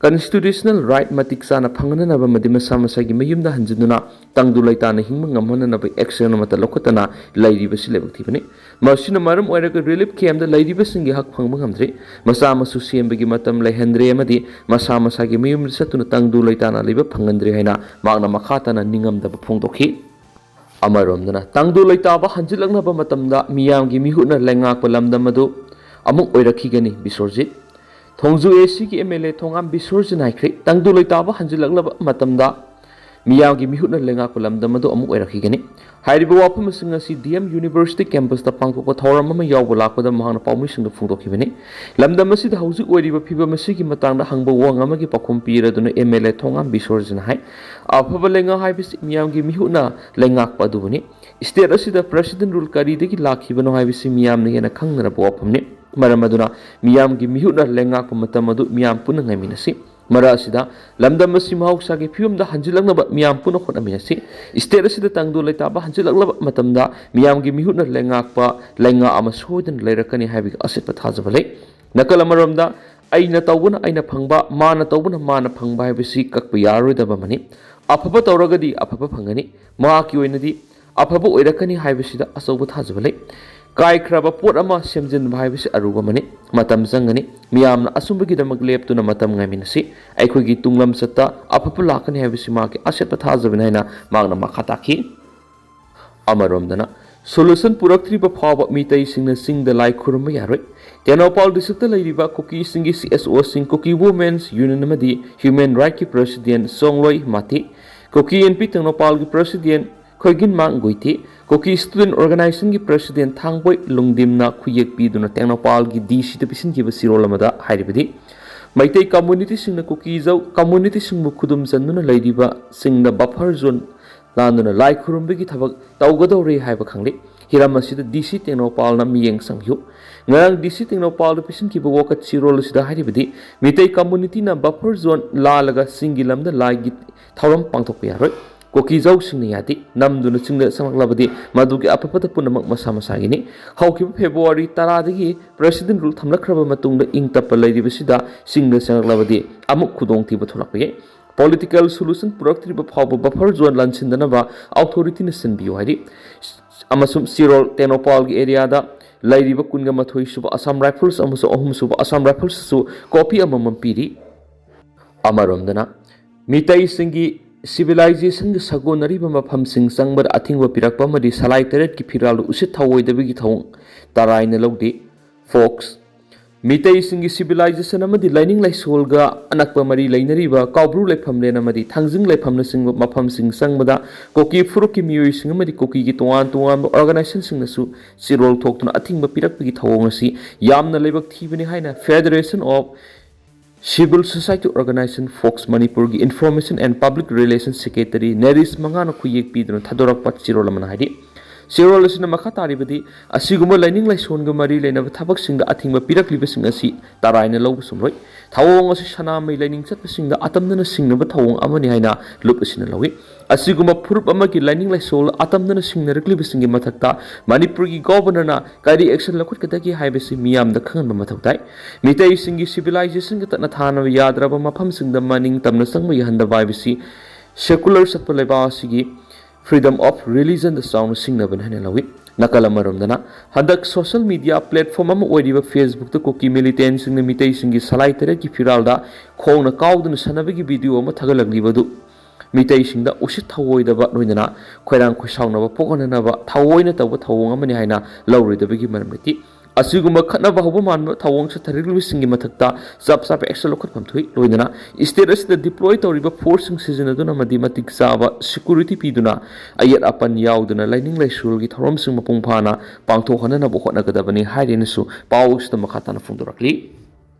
ꯀꯟꯁꯇꯤꯇ꯭ꯌꯨꯁꯅꯦꯜ ꯔꯥꯏꯠ ꯃꯇꯤꯛ ꯆꯥꯅ ꯐꯪꯅꯅꯕ ꯑꯃꯗꯤ ꯃꯁꯥ ꯃꯁꯥꯒꯤ ꯃꯌꯨꯝꯗ ꯍꯟꯖꯤꯟꯗꯨꯅ ꯇꯪꯗꯨ ꯂꯩꯇꯥꯅ ꯍꯤꯡꯕ ꯉꯝꯍꯟꯅꯅꯕ ꯑꯦꯛꯁꯟ ꯑꯃꯠꯇ ꯂꯧꯈꯠꯇꯅ ꯂꯩꯔꯤꯕꯁꯤ ꯂꯥꯏꯕꯛ ꯊꯤꯕꯅꯤ꯫ ꯃꯁꯤꯅ ꯃꯔꯝ ꯑꯣꯏꯔꯒ ꯔꯤꯂꯤꯐ ꯀꯦꯝꯞꯇ ꯂꯩꯔꯤꯕꯁꯤꯡꯒꯤ ꯍꯛ ꯐꯪꯕ ꯉꯝꯗ꯭ꯔꯤ꯫ ꯃꯆꯥ ꯃꯁꯨ ꯁꯦꯝꯕꯒꯤ ꯃꯇꯝ ꯂꯩꯍꯟꯗ꯭ꯔꯦ ꯑꯃꯗꯤ ꯃꯁꯥ ꯃꯁꯥꯒꯤ ꯃꯌꯨꯝꯗ ꯆꯠꯇꯨꯅ ꯇꯪꯗꯨ ꯂꯩꯇꯥꯅ ꯂꯩꯕ ꯐꯪꯍꯟꯗ꯭ꯔꯦ ꯍꯥꯏꯅ ꯃꯍꯥꯛꯅ ꯃꯈꯥ ꯇꯥꯅ ꯅꯤꯡꯉꯝꯗꯕ ꯐꯣꯡꯗꯣꯛꯈꯤ꯫ ꯑꯃꯔꯣꯝꯗꯅ, ꯇꯪꯗꯨ ꯂꯩꯇꯥꯕ ꯍꯟꯖꯤꯜꯂꯛꯅꯕ ꯃꯇꯝꯗ ꯃꯤꯌꯥꯝꯒꯤ ꯃꯤꯍꯨꯠꯅ ꯂꯩꯉꯥꯛꯄ ꯂꯝꯗꯝ ꯑꯗꯨ ꯑꯃꯨꯛ ꯑꯣꯏꯔꯛꯈꯤꯒꯅꯤ꯫ ꯕꯤꯁ꯭ꯋꯔꯖꯤꯠ꯫ ꯊꯣꯡꯖꯨ ꯑꯦ ꯁꯤꯒꯤ ꯑꯦꯝ ꯑꯦꯜ ꯑꯦ ꯊꯣꯉꯥꯝ ꯕꯤꯁ꯭ꯋꯔꯖꯤꯠꯅ ꯍꯥꯏꯈ꯭ꯔꯦ, ꯇꯪꯗꯨ ꯂꯩꯇꯥꯕ ꯍꯟꯖꯤꯜꯂꯛꯂꯕ ꯃꯇꯝꯗ ꯃꯤꯌꯥꯝꯒꯤ ꯃꯤꯍꯨꯠꯅ ꯂꯩꯉꯥꯛꯄ ꯂꯝꯗꯝ ꯑꯗꯨ ꯑꯃꯨꯛ ꯑꯣꯏꯔꯛꯈꯤꯒꯅꯤ꯫ ꯍꯥꯏꯔꯤꯕ ꯋꯥꯐꯝꯁꯤꯡ ꯑꯁꯤ ꯗꯤ ꯑꯦꯝ ꯌꯨꯅꯤꯚꯔꯁꯤꯇꯤ ꯀꯦꯝꯄꯁꯇ ꯄꯥꯡꯊꯣꯛꯄ ꯊꯧꯔꯝ ꯑꯃ ꯌꯥꯎꯕ ꯂꯥꯛꯄꯗ ꯃꯍꯥꯛꯅ ꯄꯥꯎꯃꯤꯁꯤꯡꯗ ꯐꯣꯡꯗꯣꯛꯈꯤꯕꯅꯤ꯫ ꯂꯝꯗꯝ ꯑꯁꯤꯗ ꯍꯧꯖꯤꯛ ꯑꯣꯏꯔꯤꯕ ꯐꯤꯕꯝ ꯑꯁꯤꯒꯤ ꯃꯇꯥꯡꯗ ꯍꯪꯕ ꯋꯥꯍꯪ ꯑꯃꯒꯤ ꯄꯥꯎꯈꯨꯝ ꯄꯤꯔꯗꯨꯅ ꯑꯦꯝ ꯑꯦꯜ ꯑꯦ ꯊꯣꯉꯥꯝ ꯕꯤꯁ꯭ꯋꯔꯖꯤꯠꯅ ꯍꯥꯏ, ꯑꯐꯕ ꯂꯩꯉꯥꯛ ꯍꯥꯏꯕꯁꯤ ꯃꯤꯌꯥꯝꯒꯤ ꯃꯤꯍꯨꯠꯅ ꯂꯩꯉꯥꯛꯄ ꯑꯗꯨꯕꯨꯅꯤ꯫ ꯁ꯭ꯇꯦꯠ ꯑꯁꯤꯗ ꯄ꯭ꯔꯦꯁꯤꯗꯦꯟ ꯔꯨꯜ ꯀꯔꯤꯗꯒꯤ ꯂꯥꯛꯈꯤꯕꯅꯣ ꯍꯥꯏꯕꯁꯤ ꯃꯤꯌꯥꯝꯅ ꯍꯦꯟꯅ ꯈꯪꯅꯔꯕ ꯋꯥꯐꯝꯅꯤ꯫ ꯃꯔꯝ ꯑꯗꯨꯅ ꯃꯤꯌꯥꯝꯒꯤ ꯃꯤꯍꯨꯠꯅ ꯂꯩꯉꯥꯛꯄ ꯃꯇꯝ ꯑꯗꯨ ꯃꯤꯌꯥꯝ ꯄꯨꯟꯅ ꯉꯥꯏꯃꯤꯟꯅꯁꯤ꯫ ꯃꯔꯛ ꯑꯁꯤꯗ ꯂꯝꯗꯝ ꯑꯁꯤ ꯃꯍꯧꯁꯥꯒꯤ ꯐꯤꯕꯝꯗ ꯍꯟꯖꯤꯜꯂꯛꯅꯕ ꯃꯤꯌꯥꯝ ꯄꯨꯟꯅ ꯍꯣꯠꯅꯃꯤꯟꯅꯁꯤ꯫ ꯁ꯭ꯇꯦꯠ ꯑꯁꯤꯗ ꯇꯪꯗꯨ ꯂꯩꯇꯥꯕ ꯍꯟꯖꯤꯜꯂꯛꯂꯕ ꯃꯇꯝꯗ ꯃꯤꯌꯥꯝꯒꯤ ꯃꯤꯍꯨꯠꯅ ꯂꯩꯉꯥꯛꯄ ꯂꯩꯉꯥꯛ ꯑꯃ ꯁꯣꯏꯗꯅ ꯂꯩꯔꯛꯀꯅꯤ ꯍꯥꯏꯕꯒꯤ ꯑꯆꯦꯠꯄ ꯊꯥꯖꯕ ꯂꯩ꯫ ꯅꯥꯀꯜ ꯑꯃꯔꯣꯝꯗ, ꯑꯩꯅ ꯇꯧꯕꯅ ꯑꯩꯅ ꯐꯪꯕ, ꯃꯥꯅ ꯇꯧꯕꯅ ꯃꯥꯅ ꯐꯪꯕ ꯍꯥꯏꯕꯁꯤ ꯀꯛꯄ ꯌꯥꯔꯔꯣꯏꯗꯕ ꯑꯃꯅꯤ꯫ ꯑꯐꯕ ꯇꯧꯔꯒꯗꯤ ꯑꯐꯕ ꯐꯪꯒꯅꯤ꯫ ꯃꯍꯥꯛꯀꯤ ꯑꯣꯏꯅꯗꯤ ꯑꯐꯕ ꯑꯣꯏꯔꯛꯀꯅꯤ ꯍꯥꯏꯕꯁꯤꯗ ꯑꯆꯧꯕ ꯊꯥꯖꯕ ꯂꯩ꯫ ꯀꯥꯏꯈ꯭ꯔꯕ ꯄꯣꯠ ꯑꯃ ꯁꯦꯝꯖꯤꯟꯕ ꯍꯥꯏꯕꯁꯤ ꯑꯔꯨꯕ ꯑꯃꯅꯤ꯫ ꯃꯇꯝ ꯆꯪꯒꯅꯤ꯫ ꯃꯤꯌꯥꯝꯅ ꯑꯆꯨꯝꯕꯒꯤꯗꯃꯛ ꯂꯦꯞꯇꯨꯅ ꯃꯇꯝ ꯉꯥꯏꯃꯤꯟꯅꯁꯤ꯫ ꯑꯩꯈꯣꯏꯒꯤ ꯇꯨꯡ ꯂꯝꯆꯠꯇ ꯑꯐꯕ ꯂꯥꯛꯀꯅꯤ ꯍꯥꯏꯕꯁꯤ ꯃꯍꯥꯛꯀꯤ ꯑꯆꯦꯠꯄ ꯊꯥꯖꯕꯅꯤ ꯍꯥꯏꯅ ꯃꯍꯥꯛꯅ ꯃꯈꯥ ꯇꯥꯈꯤ꯫ ꯑꯃꯔꯣꯝꯗꯅ, ꯁꯣꯂꯨꯁꯟ ꯄꯨꯔꯛꯇ꯭ꯔꯤꯕ ꯐꯥꯎꯕ ꯃꯤꯇꯩꯁꯤꯡꯅ ꯆꯤꯡꯗ ꯂꯥꯏ ꯈꯨꯔꯨꯝꯕ ꯌꯥꯔꯣꯏ꯫ ꯇꯦꯡꯅꯧꯄꯥꯜ ꯗꯤꯁꯇ꯭ꯔꯤꯛꯇ ꯂꯩꯔꯤꯕ ꯀꯨꯀꯤꯁꯤꯡꯒꯤ ꯁꯤ ꯑꯦꯁ ꯑꯣꯁꯤꯡ, ꯀꯨꯀꯤ ꯋꯨꯃꯦꯟꯁ ꯌꯨꯅꯤꯌꯟ ꯑꯃꯗꯤ ꯍ꯭ꯌꯨꯃꯦꯟ ꯔꯥꯏꯠꯀꯤ ꯄ꯭ꯔꯦꯁꯤꯗꯦꯟꯠ ꯆꯣꯡꯂꯣꯏ ꯃꯥꯇꯤ, ꯀꯨꯀꯤ ꯑꯦꯟ ꯄꯤ ꯇꯦꯡꯅꯧꯄꯥꯜꯒꯤ ꯄ꯭ꯔꯦꯁꯤꯗꯦꯟꯠ ꯈꯣꯏꯒꯤꯟꯃꯥꯡ ꯒꯨꯏꯇꯤ, ꯀꯨꯀꯤ ꯁ꯭ꯇꯨꯗꯦꯟꯠ ꯑꯣꯔꯒꯅꯥꯏꯖꯦꯁꯟꯒꯤ ꯄ꯭ꯔꯦꯁꯤꯗꯦꯟꯠ ꯊꯥꯡꯕꯣꯏ ꯂꯨꯡꯗꯤꯝꯅ ꯈꯨꯌꯦꯛ ꯄꯤꯗꯨꯅ ꯇꯦꯡꯅꯧꯄꯥꯜꯒꯤ ꯗꯤ ꯁꯤꯗ ꯄꯤꯁꯤꯟꯈꯤꯕ ꯆꯦꯔꯣꯜ ꯑꯃꯗ ꯍꯥꯏꯔꯤꯕꯗꯤ, ꯃꯩꯇꯩ ꯀꯝꯃꯨꯅꯤꯇꯤꯁꯤꯡꯅ ꯀꯨꯀꯤ ꯖꯧ ꯀꯝꯃꯨꯅꯤꯇꯤꯁꯤꯡꯕꯨ ꯈꯨꯗꯨꯝ ꯆꯟꯗꯨꯅ ꯂꯩꯔꯤꯕꯁꯤꯡꯗ ꯕꯐꯔ ꯖꯣꯟ ꯂꯥꯟꯗꯨꯅ ꯂꯥꯏ ꯈꯨꯔꯨꯝꯕꯒꯤ ꯊꯕꯛ ꯇꯧꯒꯗꯧꯔꯦ ꯍꯥꯏꯕ ꯈꯪꯂꯦ꯫ ꯍꯤꯔꯝ ꯑꯁꯤꯗ ꯗꯤ ꯁꯤ ꯇꯦꯡꯅꯧꯄꯥꯜꯅ ꯃꯤꯠꯌꯦꯡ ꯆꯪꯕꯤꯌꯨ꯫ ꯉꯔꯥꯡ ꯗꯤ ꯁꯤ ꯇꯦꯡꯅꯧꯄꯥꯜꯗ ꯄꯤꯁꯤꯟꯈꯤꯕ ꯋꯥꯀꯠ ꯆꯦꯔꯣꯜ ꯑꯁꯤꯗ ꯍꯥꯏꯔꯤꯕꯗꯤ, ꯃꯤꯇꯩ ꯀꯝꯃꯨꯅꯤꯇꯤꯅ ꯕꯐꯔ ꯖꯣꯟ ꯂꯥꯜꯂꯒ ꯆꯤꯡꯒꯤ ꯂꯝꯗ ꯂꯥꯏꯒꯤ ꯊꯧꯔꯝ ꯄꯥꯡꯊꯣꯛꯄ ꯌꯥꯔꯣꯏ꯫ ꯀꯨꯀꯤ ꯖꯧꯁꯤꯡꯅ ꯌꯥꯗꯦ꯫ ꯅꯝꯗꯨꯅ ꯆꯤꯡꯗ ꯆꯪꯂꯛꯂꯕꯗꯤ ꯃꯗꯨꯒꯤ ꯑꯐ ꯐꯠꯇ ꯄꯨꯝꯅꯃꯛ ꯃꯁꯥ ꯃꯁꯥꯒꯤꯅꯤ꯫ ꯍꯧꯈꯤꯕ ꯐꯦꯕ꯭ꯔꯨꯋꯥꯔꯤ ꯇꯔꯥꯗꯒꯤ ꯄ꯭ꯔꯦꯁꯤꯗꯦꯟꯠ ꯔꯨꯜ ꯊꯝꯂꯛꯈ꯭ꯔꯕ ꯃꯇꯨꯡꯗ ꯏꯪ ꯇꯞꯄ ꯂꯩꯔꯤꯕꯁꯤꯗ ꯆꯤꯡꯗ ꯆꯪꯂꯛꯂꯕꯗꯤ ꯑꯃꯨꯛ ꯈꯨꯗꯣꯡꯊꯤꯕ ꯊꯣꯛꯂꯛꯄ ꯌꯥꯏ꯫ ꯄꯣꯂꯤꯇꯤꯀꯦꯜ ꯁꯣꯂꯨꯁꯟ ꯄꯨꯔꯛꯇ꯭ꯔꯤꯕ ꯐꯥꯎꯕ ꯕꯐꯔ ꯖꯣꯟ ꯂꯥꯟꯁꯤꯟꯗꯅꯕ ꯑꯣꯊꯣꯔꯤꯇꯤꯅ ꯁꯤꯟꯕꯤꯌꯨ ꯍꯥꯏꯔꯤ꯫ ꯑꯃꯁꯨꯡ ꯆꯦꯔꯣꯜ ꯇꯦꯡꯅꯧꯄꯥꯜꯒꯤ ꯑꯦꯔꯤꯌꯥꯗ ꯂꯩꯔꯤꯕ ꯀꯨꯟꯒ ꯃꯥꯊꯣꯏ ꯁꯨꯕ ꯑꯁꯥꯝ ꯔꯥꯏꯐꯜꯁ ꯑꯃꯁꯨꯡ ꯑꯍꯨꯝ ꯁꯨꯕ ꯑꯁꯥꯝ ꯔꯥꯏꯐꯜꯁꯇꯁꯨ ꯀꯣꯄꯤ ꯑꯃꯃꯝ ꯄꯤꯔꯤ꯫ ꯑꯃꯔꯣꯝꯗꯅ, ꯃꯤꯇꯩꯁꯤꯡꯒꯤ ꯁꯤꯚꯤꯂꯥꯏꯖꯦꯁꯟꯒ ꯁꯥꯒꯣꯟꯅꯔꯤꯕ ꯃꯐꯝꯁꯤꯡ ꯆꯪꯕꯗ ꯑꯊꯤꯡꯕ ꯄꯤꯔꯛꯄ ꯑꯃꯗꯤ ꯁꯂꯥꯏ ꯇꯔꯦꯠꯀꯤ ꯐꯤꯔꯥꯜꯗ ꯎꯁꯤꯠ ꯊꯑꯣꯏꯗꯕꯒꯤ ꯊꯧꯑꯣꯡ ꯇꯔꯥꯏꯅ ꯂꯧꯗꯦ꯫ ꯐꯣꯛꯁ꯫ ꯃꯤꯇꯩꯁꯤꯡꯒꯤ ꯁꯤꯚꯤꯂꯥꯏꯖꯦꯁꯟ ꯑꯃꯗꯤ ꯂꯥꯏꯅꯤꯡ ꯂꯥꯏꯁꯣꯜꯒ ꯑꯅꯛꯄ ꯃꯔꯤ ꯂꯩꯅꯔꯤꯕ ꯀꯥꯎꯕ꯭ꯔꯨ ꯂꯩꯐꯝꯂꯦꯟ ꯑꯃꯗꯤ ꯊꯥꯡꯖꯤꯡ ꯂꯩꯐꯝꯅꯆꯤꯡꯕ ꯃꯐꯝꯁꯤꯡ ꯆꯪꯕꯗ ꯀꯨꯀꯤ ꯐꯨꯔꯨꯞꯀꯤ ꯃꯤꯑꯣꯏꯁꯤꯡ ꯑꯃꯗꯤ ꯀꯨꯀꯤꯒꯤ ꯇꯣꯉꯥꯟ ꯇꯣꯉꯥꯟꯕ ꯑꯣꯔꯒꯅꯥꯏꯖꯦꯁꯟꯁꯤꯡꯅꯁꯨ ꯆꯤꯔꯣꯜ ꯊꯣꯛꯇꯨꯅ ꯑꯊꯤꯡꯕ ꯄꯤꯔꯛꯄꯒꯤ ꯊꯧꯑꯣꯡ ꯑꯁꯤ ꯌꯥꯝꯅ ꯂꯥꯏꯕꯛ ꯊꯤꯕꯅꯤ ꯍꯥꯏꯅ Federation of Civil Society Organization, fox, ꯃꯅꯤꯄꯨꯔꯒꯤ Information and Public Relation Secretary ꯅꯦꯔꯤꯁ ꯃꯉꯥꯅ ꯈꯨꯌꯦꯛ ꯄꯤꯗꯨꯅ ꯊꯥꯗꯣꯔꯛꯄ ꯆꯤꯔꯣꯜ ꯑꯃꯅ ꯍꯥꯏꯔꯤ꯫ ꯆꯤꯔꯣꯜ ꯑꯁꯤꯅ ꯃꯈꯥ ꯇꯥꯔꯤꯕꯗꯤ, ꯑꯁꯤꯒꯨꯝꯕ ꯂꯥꯏꯅꯤꯡ ꯂꯥꯏꯁꯣꯟꯒ ꯃꯔꯤ ꯂꯩꯅꯕ ꯊꯕꯛꯁꯤꯡꯗ ꯑꯊꯤꯡꯕ ꯄꯤꯔꯛꯂꯤꯕꯁꯤꯡ ꯑꯁꯤ ꯇꯔꯥꯏꯅ ꯂꯧꯕ ꯆꯨꯝꯂꯣꯏ꯫ ꯊꯧꯑꯣꯡ ꯑꯁꯤ ꯁꯅꯥꯃꯍꯤ ꯂꯥꯏꯅꯤꯡ ꯆꯠꯄꯁꯤꯡꯗ ꯑꯇꯝꯅꯅ ꯁꯤꯡꯅꯕ ꯊꯧꯑꯣꯡ ꯑꯃꯅꯤ ꯍꯥꯏꯅ ꯂꯨꯞ ꯑꯁꯤꯅ ꯂꯧꯏ꯫ ꯑꯁꯤꯒꯨꯝꯕ ꯐꯨꯔꯨꯞ ꯑꯃꯒꯤ ꯂꯥꯏꯅꯤꯡ ꯂꯥꯏꯁꯣꯜ ꯑꯇꯝꯅꯅ ꯁꯤꯡꯅꯔꯛꯂꯤꯕꯁꯤꯡꯒꯤ ꯃꯊꯛꯇ ꯃꯅꯤꯄꯨꯔꯒꯤ ꯒꯣꯚꯔꯅꯔꯅ ꯀꯔꯤ ꯑꯦꯛꯁꯟ ꯂꯧꯈꯠꯀꯗꯒꯦ ꯍꯥꯏꯕꯁꯤ ꯃꯤꯌꯥꯝꯗ ꯈꯪꯍꯟꯕ ꯃꯊꯧ ꯇꯥꯏ꯫ ꯃꯤꯇꯩꯁꯤꯡꯒꯤ ꯁꯤꯚꯤꯂꯥꯏꯖꯦꯁꯟꯒ ꯇꯠꯅ ꯊꯥꯅꯕ ꯌꯥꯗ꯭ꯔꯕ ꯃꯐꯝꯁꯤꯡꯗ ꯃꯅꯤꯡ ꯇꯝꯅ ꯆꯪꯕ ꯌꯥꯍꯟꯗꯕ ꯍꯥꯏꯕꯁꯤ ꯁꯦꯀꯨꯂꯔ ꯆꯠꯄ ꯂꯩꯕꯥꯛ ꯑꯁꯤꯒꯤ freedom of religionꯗ ꯆꯥꯎꯅ ꯁꯤꯡꯅꯕꯅꯤ ꯍꯥꯏꯅ ꯂꯧꯏ꯫ ꯅꯥꯀꯜ ꯑꯃꯔꯣꯝꯗꯅ, ꯍꯟꯗꯛ ꯁꯣꯁꯤꯌꯦꯜ ꯃꯤꯗꯤꯌꯥ ꯄ꯭ꯂꯦꯠꯐꯣꯔꯝ ꯑꯃ ꯑꯣꯏꯔꯤꯕ ꯐꯦꯁꯕꯨꯛꯇ ꯀꯨꯀꯤ ꯃꯤꯂꯤꯇꯦꯟꯁꯤꯡꯅ ꯃꯤꯇꯩꯁꯤꯡꯒꯤ ꯁꯂꯥꯏ ꯇꯔꯦꯠꯀꯤ ꯐꯤꯔꯥꯜꯗ ꯈꯣꯡꯅ ꯀꯥꯎꯗꯨꯅ ꯁꯥꯟꯅꯕꯒꯤ ꯚꯤꯗꯤꯑꯣ ꯑꯃ ꯊꯥꯒꯠꯂꯛꯂꯤꯕ ꯑꯗꯨ ꯃꯤꯇꯩꯁꯤꯡꯗ ꯎꯁꯤꯠ ꯊꯑꯣꯏꯗꯕ ꯂꯣꯏꯅꯅ ꯈꯣꯏꯔꯥꯡ ꯈꯣꯏꯁꯥꯎꯅꯕ ꯄꯣꯛꯍꯟꯅꯅꯕ ꯊꯑꯣꯏꯅ ꯇꯧꯕ ꯊꯧꯑꯣꯡ ꯑꯃꯅꯤ ꯍꯥꯏꯅ ꯂꯧꯔꯣꯏꯗꯕꯒꯤ ꯃꯔꯝ ꯂꯩꯇꯦ꯫ ꯑꯁꯤꯒꯨꯝꯕ ꯈꯠꯅꯕ ꯍꯧꯕ ꯃꯥꯟꯕ ꯊꯧꯑꯣꯡ ꯆꯠꯊꯔꯤꯕꯁꯤꯡꯒꯤ ꯃꯊꯛꯇ ꯆꯞ ꯆꯥꯕ ꯑꯦꯛꯁꯟ ꯂꯧꯈꯠꯐꯝ ꯊꯣꯛꯏ꯫ ꯂꯣꯏꯅꯅ ꯁ꯭ꯇꯦꯠ ꯑꯁꯤꯗ ꯗꯤꯄ꯭ꯂꯣꯏ ꯇꯧꯔꯤꯕ ꯐꯣꯔꯁꯁꯤꯡ ꯁꯤꯖꯤꯟꯅꯗꯨꯅ ꯑꯃꯗꯤ ꯃꯇꯤꯛ ꯆꯥꯕ ꯁꯦꯀ꯭ꯌꯨꯔꯤꯇꯤ ꯄꯤꯗꯨꯅ ꯑꯌꯦꯠ ꯑꯄꯟ ꯌꯥꯎꯗꯅ ꯂꯥꯏꯅꯤꯡ ꯂꯥꯏꯁꯣꯜꯒꯤ ꯊꯧꯔꯝꯁꯤꯡ ꯃꯄꯨꯡ ꯐꯥꯅ ꯄꯥꯡꯊꯣꯛꯍꯟꯅꯅꯕ ꯍꯣꯠꯅꯒꯗꯕꯅꯤ ꯍꯥꯏꯔꯦꯅꯁꯨ ꯄꯥꯎ ꯑꯁꯤꯗ ꯃꯈꯥ ꯇꯥꯅ ꯐꯣꯡꯗꯣꯔꯛꯂꯤ꯫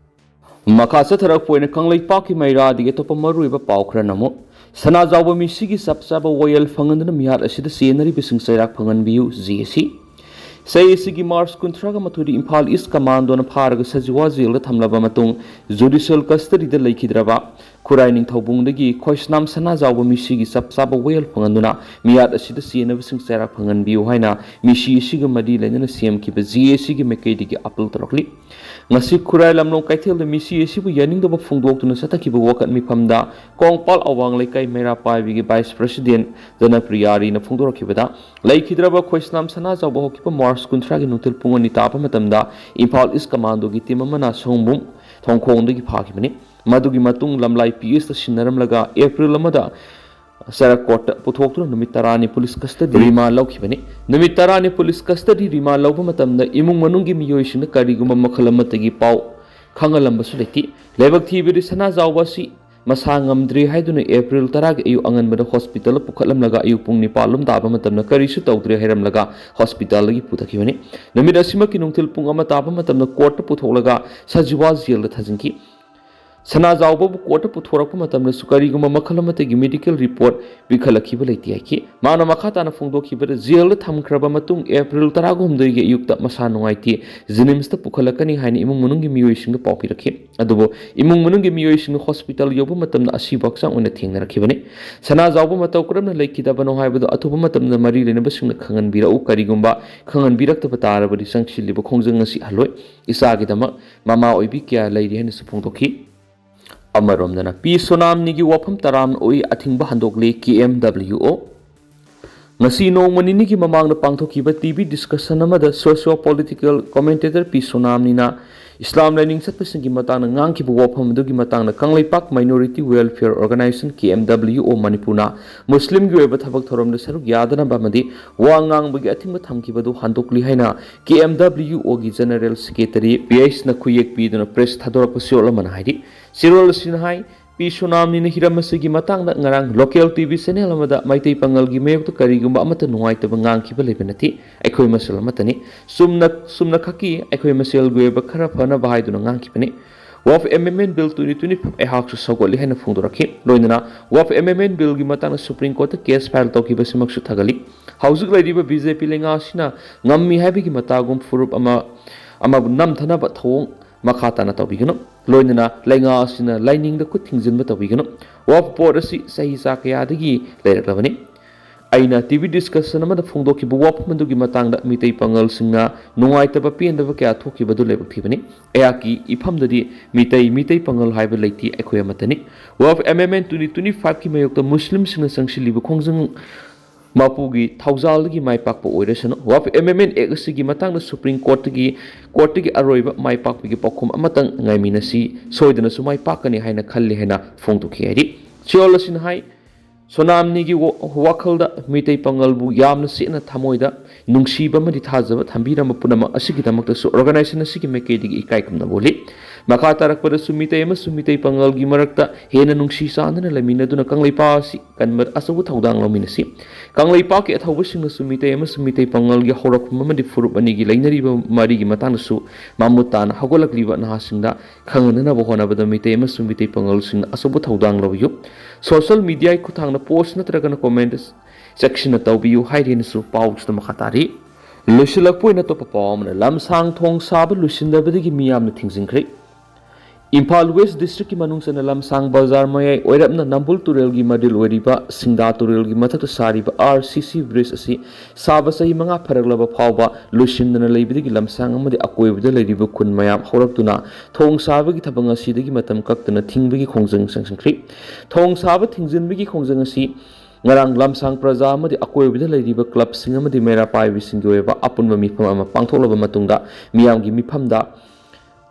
ꯃꯈꯥ ꯆꯠꯊꯔꯛꯄ ꯑꯣꯏꯅ ꯀꯪꯂꯩꯄꯥꯛꯀꯤ ꯃꯩꯔꯥꯗꯒꯤ ꯑꯇꯣꯞꯄ ꯃꯔꯨꯑꯣꯏꯕ ꯄꯥꯎ ꯈꯔꯅ ꯑꯃꯨꯛ, ꯁꯅꯥꯖꯥꯎꯕ ꯃꯤꯁꯤꯒꯤ ꯆꯞ ꯆꯥꯕ ꯋꯥꯌꯦꯜ ꯐꯪꯍꯟꯗꯨꯅ ꯃꯤꯍꯥꯠ ꯑꯁꯤꯗ ꯆꯦꯟꯅꯔꯤꯕꯁꯤꯡ ꯆꯩꯔꯥꯛ ꯐꯪꯍꯟꯕꯤꯌꯨ, ꯖꯦ ꯑꯦ ꯁꯤ꯫ ꯆꯍꯤ ꯑꯁꯤꯒꯤ ꯃꯥꯔꯆ ꯀꯨꯟꯊ꯭ꯔꯥꯒ ꯃꯥꯊꯣꯏꯗ ꯏꯝꯐꯥꯜ ꯏꯁ ꯀꯃꯥꯟꯗꯣꯅ ꯐꯥꯔꯒ ꯁꯖꯤꯋꯥ ꯖꯦꯜꯗ ꯊꯝꯂꯕ ꯃꯇꯨꯡ ꯖꯨꯗꯤꯁꯤꯌꯦꯜ ꯀꯁꯇꯗꯤꯗ ꯂꯩꯈꯤꯗ꯭ꯔꯕ ꯈꯨꯔꯥꯏ ꯅꯤꯡꯊꯧꯕꯨꯡꯗꯒꯤ ꯈꯣꯏꯁꯅꯥꯝ ꯁꯅꯥꯖꯥꯎꯕ ꯃꯤꯁꯤꯒꯤ ꯆꯞ ꯆꯥꯕ ꯋꯥꯌꯦꯜ ꯐꯪꯍꯟꯗꯨꯅ ꯃꯤꯍꯥꯠ ꯑꯁꯤꯗ ꯆꯦꯟꯅꯕꯁꯤꯡ ꯆꯩꯔꯥꯛ ꯐꯪꯍꯟꯕꯤꯌꯨ ꯍꯥꯏꯅ ꯃꯤꯁꯤ ꯑꯁꯤꯒ ꯃꯔꯤ ꯂꯩꯅꯅ ꯁꯦꯝꯈꯤꯕ ꯖꯦ ꯑꯦ ꯁꯤꯒꯤ ꯃꯥꯏꯀꯩꯗꯒꯤ ꯑꯥꯄꯤꯜ ꯇꯧꯔꯛꯂꯤ꯫ ꯉꯁꯤ ꯈꯨꯔꯥꯏ ꯂꯝꯂꯣꯡ ꯀꯩꯊꯦꯜꯗ ꯃꯤꯁꯤ ꯑꯁꯤꯕꯨ ꯌꯥꯅꯤꯡꯗꯕ ꯐꯣꯡꯗꯣꯛꯇꯨꯅ ꯆꯠꯊꯈꯤꯕ ꯋꯥꯀꯠ ꯃꯤꯐꯝꯗ ꯀꯣꯡꯄꯥꯜ ꯑꯋꯥꯡ ꯂꯩꯀꯥꯏ ꯃꯩꯔꯥ ꯄꯥꯏꯕꯤꯒꯤ ꯚꯥꯏꯁ ꯄ꯭ꯔꯁꯤꯗꯦꯟ ꯖꯅꯄ꯭ꯔꯤꯌꯥꯔꯤꯅ ꯐꯣꯡꯗꯣꯔꯛꯈꯤꯕꯗ, ꯂꯩꯈꯤꯗ꯭ꯔꯕ ꯈꯣꯏꯁꯅꯥꯝ ꯁꯅꯥꯖꯥꯎꯕ ꯍꯧꯈꯤꯕ ꯃꯥꯔꯆ ꯀꯨꯟꯊ꯭ꯔꯥꯒꯤ ꯅꯨꯡꯊꯤꯜ ꯄꯨꯡ ꯑꯅꯤ ꯇꯥꯕ ꯃꯇꯝꯗ ꯏꯝꯐꯥꯜ ꯏꯁ ꯀꯃꯥꯟꯗꯣꯒꯤ ꯇꯤꯝ ꯑꯃꯅ ꯁꯣꯡꯕꯨꯡ ꯊꯣꯡꯈꯣꯡꯗꯒꯤ ꯐꯥꯈꯤꯕꯅꯤ꯫ ꯃꯗꯨꯒꯤ ꯃꯇꯨꯡ ꯂꯝꯂꯥꯏ ꯄꯤ ꯑꯦꯁꯇ ꯁꯤꯟꯅꯔꯝꯂꯒ ꯑꯦꯄ꯭ꯔꯤꯜ ꯑꯃꯗ ꯁꯔꯛ ꯀꯣꯔꯠꯇ ꯄꯨꯊꯣꯛꯇꯨꯅ ꯅꯨꯃꯤꯠ ꯇꯔꯥꯅꯤ ꯄꯨꯂꯤꯁ ꯀꯁꯇꯗꯤ ꯔꯤꯃꯥꯟ ꯂꯧꯈꯤꯕꯅꯤ꯫ ꯅꯨꯃꯤꯠ ꯇꯔꯥꯅꯤ ꯄꯨꯂꯤꯁ ꯀꯁꯇꯗꯤ ꯔꯤꯃꯥꯟ ꯂꯧꯕ ꯃꯇꯝꯗ ꯏꯃꯨꯡ ꯃꯅꯨꯡꯒꯤ ꯃꯤꯑꯣꯏꯁꯤꯡꯅ ꯀꯔꯤꯒꯨꯝꯕ ꯃꯈꯜ ꯑꯃꯠꯇꯒꯤ ꯄꯥꯎ ꯈꯪꯍꯜꯂꯝꯕꯁꯨ ꯂꯩꯇꯦ꯫ ꯂꯥꯏꯕꯛ ꯊꯤꯕꯗꯤ ꯁꯅꯥꯖꯥꯎꯕ ꯑꯁꯤ ꯃꯁꯥ ꯉꯝꯗ꯭ꯔꯦ ꯍꯥꯏꯗꯨꯅ ꯑꯦꯄ꯭ꯔꯤꯜ ꯇꯔꯥꯒꯤ ꯑꯌꯨꯛ ꯑꯉꯟꯕꯗ ꯍꯣꯁꯄꯤꯇꯥꯜꯗ ꯄꯨꯈꯠꯂꯝꯂꯒ ꯑꯌꯨꯛ ꯄꯨꯡ ꯅꯤꯄꯥꯜ ꯂꯣꯝ ꯇꯥꯕ ꯃꯇꯝꯗ ꯀꯔꯤꯁꯨ ꯇꯧꯗ꯭ꯔꯦ ꯍꯥꯏꯔꯝꯂꯒ ꯍꯣꯁꯄꯤꯇꯥꯜꯗꯒꯤ ꯄꯨꯊꯈꯤꯕꯅꯤ꯫ ꯅꯨꯃꯤꯠ ꯑꯁꯤꯃꯛꯀꯤ ꯅꯨꯡꯊꯤꯜ ꯄꯨꯡ ꯑꯃ ꯇꯥꯕ ꯃꯇꯝꯗ ꯀꯣꯔꯠꯇ ꯄꯨꯊꯣꯛꯂꯒ ꯁꯖꯤꯋꯥ ꯖꯦꯜꯗ ꯊꯥꯖꯤꯟꯈꯤ꯫ ꯁꯅꯥꯖꯥꯎꯕꯕꯨ ꯀꯣꯔꯠꯇ ꯄꯨꯊꯣꯔꯛꯄ ꯃꯇꯝꯗꯁꯨ ꯀꯔꯤꯒꯨꯝꯕ ꯃꯈꯜ ꯑꯃꯠꯇꯒꯤ ꯃꯦꯗꯤꯀꯦꯜ ꯔꯤꯄꯣꯔꯠ ꯄꯤꯈꯠꯂꯛꯈꯤꯕ ꯂꯩꯇꯦ ꯍꯥꯏꯈꯤ꯫ ꯃꯥꯅ ꯃꯈꯥ ꯇꯥꯅ ꯐꯣꯡꯗꯣꯛꯈꯤꯕꯗ, ꯖꯦꯜꯗ ꯊꯝꯈ꯭ꯔꯕ ꯃꯇꯨꯡ ꯑꯦꯄ꯭ꯔꯤꯜ ꯇꯔꯥꯍꯨꯝꯗꯣꯏꯒꯤ ꯑꯌꯨꯛꯇ ꯃꯁꯥ ꯅꯨꯡꯉꯥꯏꯇꯦ, ꯖꯦꯅꯤꯝꯁꯇ ꯄꯨꯈꯠꯂꯛꯀꯅꯤ ꯍꯥꯏꯅ ꯏꯃꯨꯡ ꯃꯅꯨꯡꯒꯤ ꯃꯤꯑꯣꯏꯁꯤꯡꯗ ꯄꯥꯎ ꯄꯤꯔꯛꯈꯤ꯫ ꯑꯗꯨꯕꯨ ꯏꯃꯨꯡ ꯃꯅꯨꯡꯒꯤ ꯃꯤꯑꯣꯏꯁꯤꯡꯅ ꯍꯣꯁꯄꯤꯇꯥꯜ ꯌꯧꯕ ꯃꯇꯝꯗ ꯑꯁꯤꯕ ꯍꯛꯆꯥꯡ ꯑꯣꯏꯅ ꯊꯦꯡꯅꯔꯛꯈꯤꯕꯅꯤ꯫ ꯁꯅꯥꯖꯥꯎꯕ ꯃꯇꯧ ꯀꯔꯝꯅ ꯂꯩꯈꯤꯗꯕꯅꯣ ꯍꯥꯏꯕꯗꯨ ꯑꯊꯨꯕ ꯃꯇꯝꯗ ꯃꯔꯤ ꯂꯩꯅꯕꯁꯤꯡꯅ ꯈꯪꯍꯟꯕꯤꯔꯛꯎ꯫ ꯀꯔꯤꯒꯨꯝꯕ ꯈꯪꯍꯟꯕꯤꯔꯛꯇꯕ ꯇꯥꯔꯕꯗꯤ ꯆꯪꯁꯤꯜꯂꯤꯕ ꯈꯣꯡꯖꯪ ꯑꯁꯤ ꯍꯜꯂꯣꯏ꯫ ꯏꯆꯥꯒꯤꯗꯃꯛ ꯃꯃꯥ ꯑꯣꯏꯕꯤ ꯀꯌꯥ ꯂꯩꯔꯤ ꯍꯥꯏꯅꯁꯨ ꯐꯣꯡꯗꯣꯛꯈꯤ꯫ ꯑꯃꯔꯣꯝꯗꯅ ꯄꯤ ꯁꯣꯅꯥꯝꯅꯤꯒꯤ ꯋꯥꯐꯝ ꯇꯔꯥꯝꯅ ꯑꯣꯏ ꯑꯊꯤꯡꯕ ꯍꯟꯗꯣꯛꯂꯦ ꯀꯦ ꯑꯦꯝ ꯗꯕ꯭ꯂꯤꯎ ꯑꯣ꯫ ꯉꯁꯤ ꯅꯣꯡꯃ ꯅꯤꯅꯤꯒꯤ ꯃꯃꯥꯡꯗ ꯄꯥꯡꯊꯣꯛꯈꯤꯕ ꯇꯤ ꯚꯤ ꯗꯤꯁꯀꯁꯟ ꯑꯃꯗ ꯁꯣꯁꯤꯌꯣ ꯄꯣꯂꯤꯇꯤꯀꯦꯜ ꯀꯣꯃꯦꯟꯇꯦꯇꯔ ꯄꯤ ꯁꯣꯅꯥꯝꯅꯤꯅ ꯏꯁꯂꯥꯝ ꯂꯥꯏꯅꯤꯡ ꯆꯠꯄꯁꯤꯡꯒꯤ ꯃꯇꯥꯡꯗ ꯉꯥꯡꯈꯤꯕ ꯋꯥꯐꯝ ꯑꯗꯨꯒꯤ ꯃꯇꯥꯡꯗ ꯀꯪꯂꯩꯄꯥꯛ ꯃꯥꯏꯅꯣꯔꯤꯇꯤ ꯋꯦꯜꯐꯤꯌꯔ ꯑꯣꯔꯒꯅꯥꯏꯖꯦꯁꯟ, ꯀꯦ ꯑꯦꯝ ꯗꯕ꯭ꯂꯤꯎ ꯑꯣ, ꯃꯅꯤꯄꯨꯔꯅ ꯃꯨꯁꯂꯤꯝꯒꯤ ꯑꯣꯏꯕ ꯊꯕꯛ ꯊꯧꯔꯝꯗ ꯁꯔꯨꯛ ꯌꯥꯗꯅꯕ ꯑꯃꯗꯤ ꯋꯥ ꯉꯥꯡꯕꯒꯤ ꯑꯊꯤꯡꯕ ꯊꯝꯈꯤꯕꯗꯨ ꯍꯟꯗꯣꯛꯂꯤ ꯍꯥꯏꯅ ꯀꯦ ꯑꯦꯝ ꯗꯕ꯭ꯂꯤꯎ ꯑꯣꯒꯤ ꯖꯦꯅꯔꯦꯜ ꯁꯦꯀ꯭ꯔꯦꯇꯔꯤ ꯄꯤ ꯑꯩꯆꯅ ꯈꯨꯌꯦꯛ ꯄꯤꯗꯨꯅ ꯄ꯭ꯔꯦꯁ ꯊꯥꯗꯣꯔꯛꯄ ꯆꯦꯔꯣꯜ ꯑꯃꯅ ꯍꯥꯏꯔꯤ꯫ ꯆꯦꯔꯣꯜ ꯑꯁꯤꯅ ꯍꯥꯏ, ꯄꯤ ꯁꯣꯅꯥꯝꯅꯤꯅ ꯍꯤꯔꯝ ꯑꯁꯤꯒꯤ ꯃꯇꯥꯡꯗ ꯉꯔꯥꯡ ꯂꯣꯀꯦꯜ ꯇꯤ ꯚꯤ ꯆꯦꯅꯦꯜ ꯑꯃꯗ ꯃꯩꯇꯩ ꯄꯥꯉꯜꯒꯤ ꯃꯥꯌꯣꯛꯇ ꯀꯔꯤꯒꯨꯝꯕ ꯑꯃꯠꯇ ꯅꯨꯡꯉꯥꯏꯇꯕ ꯉꯥꯡꯈꯤꯕ ꯂꯩꯕ ꯅꯠꯇꯦ꯫ ꯑꯩꯈꯣꯏ ꯃꯁꯦꯜ ꯑꯃꯠꯇꯅꯤ꯫ ꯆꯨꯝꯅ, ꯆꯨꯝꯅ ꯈꯛꯀꯤ ꯑꯩꯈꯣꯏ ꯃꯁꯦꯜꯒꯤ ꯑꯣꯏꯕ ꯈꯔ ꯐꯅꯕ ꯍꯥꯏꯗꯨꯅ ꯉꯥꯡꯈꯤꯕꯅꯤ꯫ ꯋꯥꯐ ꯑꯦꯃꯦꯟꯗꯃꯦꯟ ꯕꯤꯜ ꯇ꯭ꯋꯦꯟꯇꯤ ꯇ꯭ꯋꯦꯟꯇꯤ ꯐꯥꯏꯚ ꯑꯩꯍꯥꯛꯁꯨ ꯁꯧꯒꯠꯂꯤ ꯍꯥꯏꯅ ꯐꯣꯡꯗꯣꯔꯛꯈꯤ꯫ ꯂꯣꯏꯅꯅ ꯋꯥꯐ ꯑꯦꯃꯦꯟꯗꯃꯦꯟ ꯕꯤꯜꯒꯤ ꯃꯇꯥꯡꯗ ꯁꯨꯄ꯭ꯔꯤꯝ ꯀꯣꯔꯠꯇ ꯀꯦꯁ ꯐꯥꯏꯜ ꯇꯧꯈꯤꯕꯁꯤꯃꯛꯁꯨ ꯊꯥꯒꯠꯂꯤ꯫ ꯍꯧꯖꯤꯛ ꯂꯩꯔꯤꯕ ꯕꯤ ꯖꯦ ꯄꯤ ꯂꯩꯉꯥꯛ ꯑꯁꯤꯅ ꯉꯝꯃꯤ ꯍꯥꯏꯕꯒꯤ ꯃꯇꯥꯒꯨꯝ ꯐꯨꯔꯨꯞ ꯑꯃ, ꯑꯃꯕꯨ ꯅꯝꯊꯅꯕ ꯊꯧꯑꯣꯡ ꯃꯈꯥ ꯇꯥꯅ ꯇꯧꯕꯤꯒꯅꯨ꯫ ꯂꯣꯏꯅꯅ ꯂꯩꯉꯥꯛ ꯑꯁꯤꯅ ꯂꯥꯏꯅꯤꯡꯗ ꯈꯨꯠ ꯊꯤꯡꯖꯤꯟꯕ ꯇꯧꯕꯤꯒꯅꯨ꯫ ꯋꯥꯐ ꯕꯣꯔꯗ ꯑꯁꯤ ꯆꯍꯤ ꯆꯥ ꯀꯌꯥꯗꯒꯤ ꯂꯩꯔꯛꯂꯕꯅꯤ꯫ ꯑꯩꯅ ꯇꯤ ꯚꯤ ꯗꯤꯁꯀꯁꯟ ꯑꯃꯗ ꯐꯣꯡꯗꯣꯛꯈꯤꯕ ꯋꯥꯐꯝ ꯑꯗꯨꯒꯤ ꯃꯇꯥꯡꯗ ꯃꯤꯇꯩ ꯄꯥꯉꯜꯁꯤꯡꯅ ꯅꯨꯡꯉꯥꯏꯇꯕ ꯄꯦꯟꯗꯕ ꯀꯌꯥ ꯊꯣꯛꯈꯤꯕꯗꯨ ꯂꯥꯏꯕꯛ ꯊꯤꯕꯅꯤ꯫ ꯑꯩꯍꯥꯛꯀꯤ ꯏꯐꯝꯗꯗꯤ ꯃꯤꯇꯩ, ꯃꯤꯇꯩ ꯄꯥꯉꯜ ꯍꯥꯏꯕ ꯂꯩꯇꯦ, ꯑꯩꯈꯣꯏ ꯑꯃꯠꯇꯅꯤ꯫ ꯋꯥꯐ ꯑꯦꯃꯦꯟꯗꯃꯦꯟ ꯇ꯭ꯋꯦꯟꯇꯤ ꯇ꯭ꯋꯦꯟꯇꯤ ꯐꯥꯏꯚꯀꯤ ꯃꯥꯌꯣꯛꯇ ꯃꯨꯁꯂꯤꯝꯁꯤꯡꯅ ꯆꯪꯁꯤꯜꯂꯤꯕ ꯈꯣꯡꯖꯪ ꯃꯄꯨꯒꯤ ꯊꯧꯖꯥꯜꯗꯒꯤ ꯃꯥꯏ ꯄꯥꯛꯄ ꯑꯣꯏꯔꯁꯅꯨ꯫ ꯋꯥꯐ ꯑꯦꯃꯦꯟꯗꯃꯦꯟ ꯑꯦꯛ ꯑꯁꯤꯒꯤ ꯃꯇꯥꯡꯗ ꯁꯨꯄ꯭ꯔꯤꯝ ꯀꯣꯔꯠꯇꯒꯤ, ꯀꯣꯔꯠꯇꯒꯤ ꯑꯔꯣꯏꯕ ꯃꯥꯏ ꯄꯥꯛꯄꯒꯤ ꯄꯥꯎꯈꯨꯝ ꯑꯃꯇꯪ ꯉꯥꯏꯃꯤꯟꯅꯁꯤ, ꯁꯣꯏꯗꯅꯁꯨ ꯃꯥꯏ ꯄꯥꯛꯀꯅꯤ ꯍꯥꯏꯅ ꯈꯜꯂꯤ ꯍꯥꯏꯅ ꯐꯣꯡꯗꯣꯛꯈꯤ ꯍꯥꯏꯔꯤ꯫ ꯆꯦꯔꯣꯜ ꯑꯁꯤꯅ ꯍꯥꯏ, ꯁꯣꯅꯥꯝꯅꯤꯒꯤ ꯋꯥ-, ꯋꯥꯈꯜꯗ ꯃꯤꯇꯩ ꯄꯥꯉꯜꯕꯨ ꯌꯥꯝꯅ ꯆꯦꯠꯅ ꯊꯃꯣꯏꯗ ꯅꯨꯡꯁꯤꯕ ꯑꯃꯗꯤ ꯊꯥꯖꯕ ꯊꯝꯕꯤꯔꯝꯕ ꯄꯨꯝꯅꯃꯛ ꯑꯁꯤꯒꯤꯗꯃꯛꯇꯁꯨ organization ꯑꯁꯤꯒꯤ ꯃꯥꯏꯀꯩꯗꯒꯤ ꯏꯀꯥꯏ ꯈꯨꯝꯅꯕ ꯎꯠꯂꯤ꯫ ꯃꯈꯥ ꯇꯥꯔꯛꯄꯗꯁꯨ ꯃꯤꯇꯩ ꯑꯃꯁꯨꯡ ꯃꯤꯇꯩ ꯄꯥꯉꯜꯒꯤ ꯃꯔꯛꯇ ꯍꯦꯟꯅ ꯅꯨꯡꯁꯤ ꯆꯥꯟꯅꯅ ꯂꯩꯃꯤꯟꯅꯗꯨꯅ ꯀꯪꯂꯩꯄꯥꯛ ꯑꯁꯤ ꯀꯟꯕꯗ ꯑꯆꯧꯕ ꯊꯧꯗꯥꯡ ꯂꯧꯃꯤꯟꯅꯁꯤ꯫ ꯀꯪꯂꯩꯄꯥꯛꯀꯤ ꯑꯊꯧꯕꯁꯤꯡꯅꯁꯨ ꯃꯤꯇꯩ ꯑꯃꯁꯨꯡ ꯃꯤꯇꯩ ꯄꯥꯉꯜꯒꯤ ꯍꯧꯔꯛꯐꯝ ꯑꯃꯗꯤ ꯐꯨꯔꯨꯞ ꯑꯅꯤꯒꯤ ꯂꯩꯅꯔꯤꯕ ꯃꯔꯤꯒꯤ ꯃꯇꯥꯡꯗꯁꯨ ꯃꯃꯨꯠ ꯇꯥꯅ ꯍꯧꯒꯠꯂꯛꯂꯤꯕ ꯅꯍꯥꯁꯤꯡꯗ ꯈꯪꯍꯟꯅꯅꯕ ꯍꯣꯠꯅꯕꯗ ꯃꯤꯇꯩ ꯑꯃꯁꯨꯡ ꯃꯤꯇꯩ ꯄꯥꯉꯜꯁꯤꯡꯅ ꯑꯆꯧꯕ ꯊꯧꯗꯥꯡ ꯂꯧꯕꯤꯌꯨ꯫ Social mediaꯒꯤ ꯈꯨꯠꯊꯥꯡꯗ post ꯅꯠꯇ꯭ꯔꯒꯅ comment ꯆꯦꯛꯁꯤꯟꯅ ꯇꯧꯕꯤꯌꯨ ꯍꯥꯏꯗꯨꯅꯁꯨ ꯄꯥꯎꯁꯤꯗ ꯃꯈꯥ ꯇꯥꯔꯤ꯫ ꯂꯣꯏꯁꯤꯜꯂꯛꯄ ꯑꯣꯏꯅ ꯑꯇꯣꯞꯄ ꯄꯥꯎ ꯑꯃꯅ, ꯂꯝꯁꯥꯡ ꯊꯣꯡ ꯁꯥꯕ ꯂꯣꯏꯁꯤꯟꯗꯕꯗꯒꯤ ꯃꯤꯌꯥꯝꯅ ꯊꯤꯡꯖꯤꯟꯈ꯭ꯔꯦ꯫ ꯏꯝꯐꯥꯜ West Districtꯀꯤ ꯃꯅꯨꯡ ꯆꯟꯅ ꯂꯝꯁꯥꯡ ꯕꯖꯥꯔ ꯃꯌꯥꯏ ꯑꯣꯏꯔꯞꯅ ꯅꯝꯕꯨꯜ ꯇꯨꯔꯦꯜꯒꯤ ꯃꯔꯤꯜ ꯑꯣꯏꯔꯤꯕ ꯁꯤꯡꯗꯥ ꯇꯨꯔꯦꯜꯒꯤ ꯃꯊꯛꯇ ꯁꯥꯔꯤꯕ RCC bridge ꯑꯁꯤ ꯁꯥꯕ ꯆꯍꯤ ꯃꯉꯥ ꯐꯥꯔꯛꯂꯕ ꯐꯥꯎꯕ ꯂꯣꯏꯁꯤꯟꯗꯅ ꯂꯩꯕꯗꯒꯤ ꯂꯝꯁꯥꯡ ꯑꯃꯗꯤ ꯑꯀꯣꯏꯕꯗ ꯂꯩꯔꯤꯕ ꯈꯨꯟ ꯃꯌꯥꯝ ꯍꯧꯔꯛꯇꯨꯅ ꯊꯣꯡ ꯁꯥꯕꯒꯤ ꯊꯕꯛ ꯉꯁꯤꯗꯒꯤ ꯃꯇꯝ ꯀꯛꯇꯅ ꯊꯤꯡꯕꯒꯤ ꯈꯣꯡꯖꯪ ꯆꯪꯁꯤꯟꯈ꯭ꯔꯦ꯫ ꯊꯣꯡ ꯁꯥꯕ ꯊꯤꯡꯖꯤꯟꯕꯒꯤ ꯈꯣꯡꯖꯪ ꯑꯁꯤ ꯉꯔꯥꯡ ꯂꯝꯁꯥꯡ ꯄ꯭ꯔꯖꯥ ꯑꯃꯗꯤ ꯑꯀꯣꯏꯕꯗ ꯂꯩꯔꯤꯕ clubꯁꯤꯡ ꯑꯃꯗꯤ ꯃꯩꯔꯥ ꯄꯥꯏꯕꯤꯁꯤꯡꯒꯤ ꯑꯣꯏꯕ ꯑꯄꯨꯟꯕ ꯃꯤꯐꯝ ꯑꯃ ꯄꯥꯡꯊꯣꯛꯂꯕ ꯃꯇꯨꯡꯗ ꯃꯤꯌꯥꯝꯒꯤ ꯃꯤꯐꯝꯗ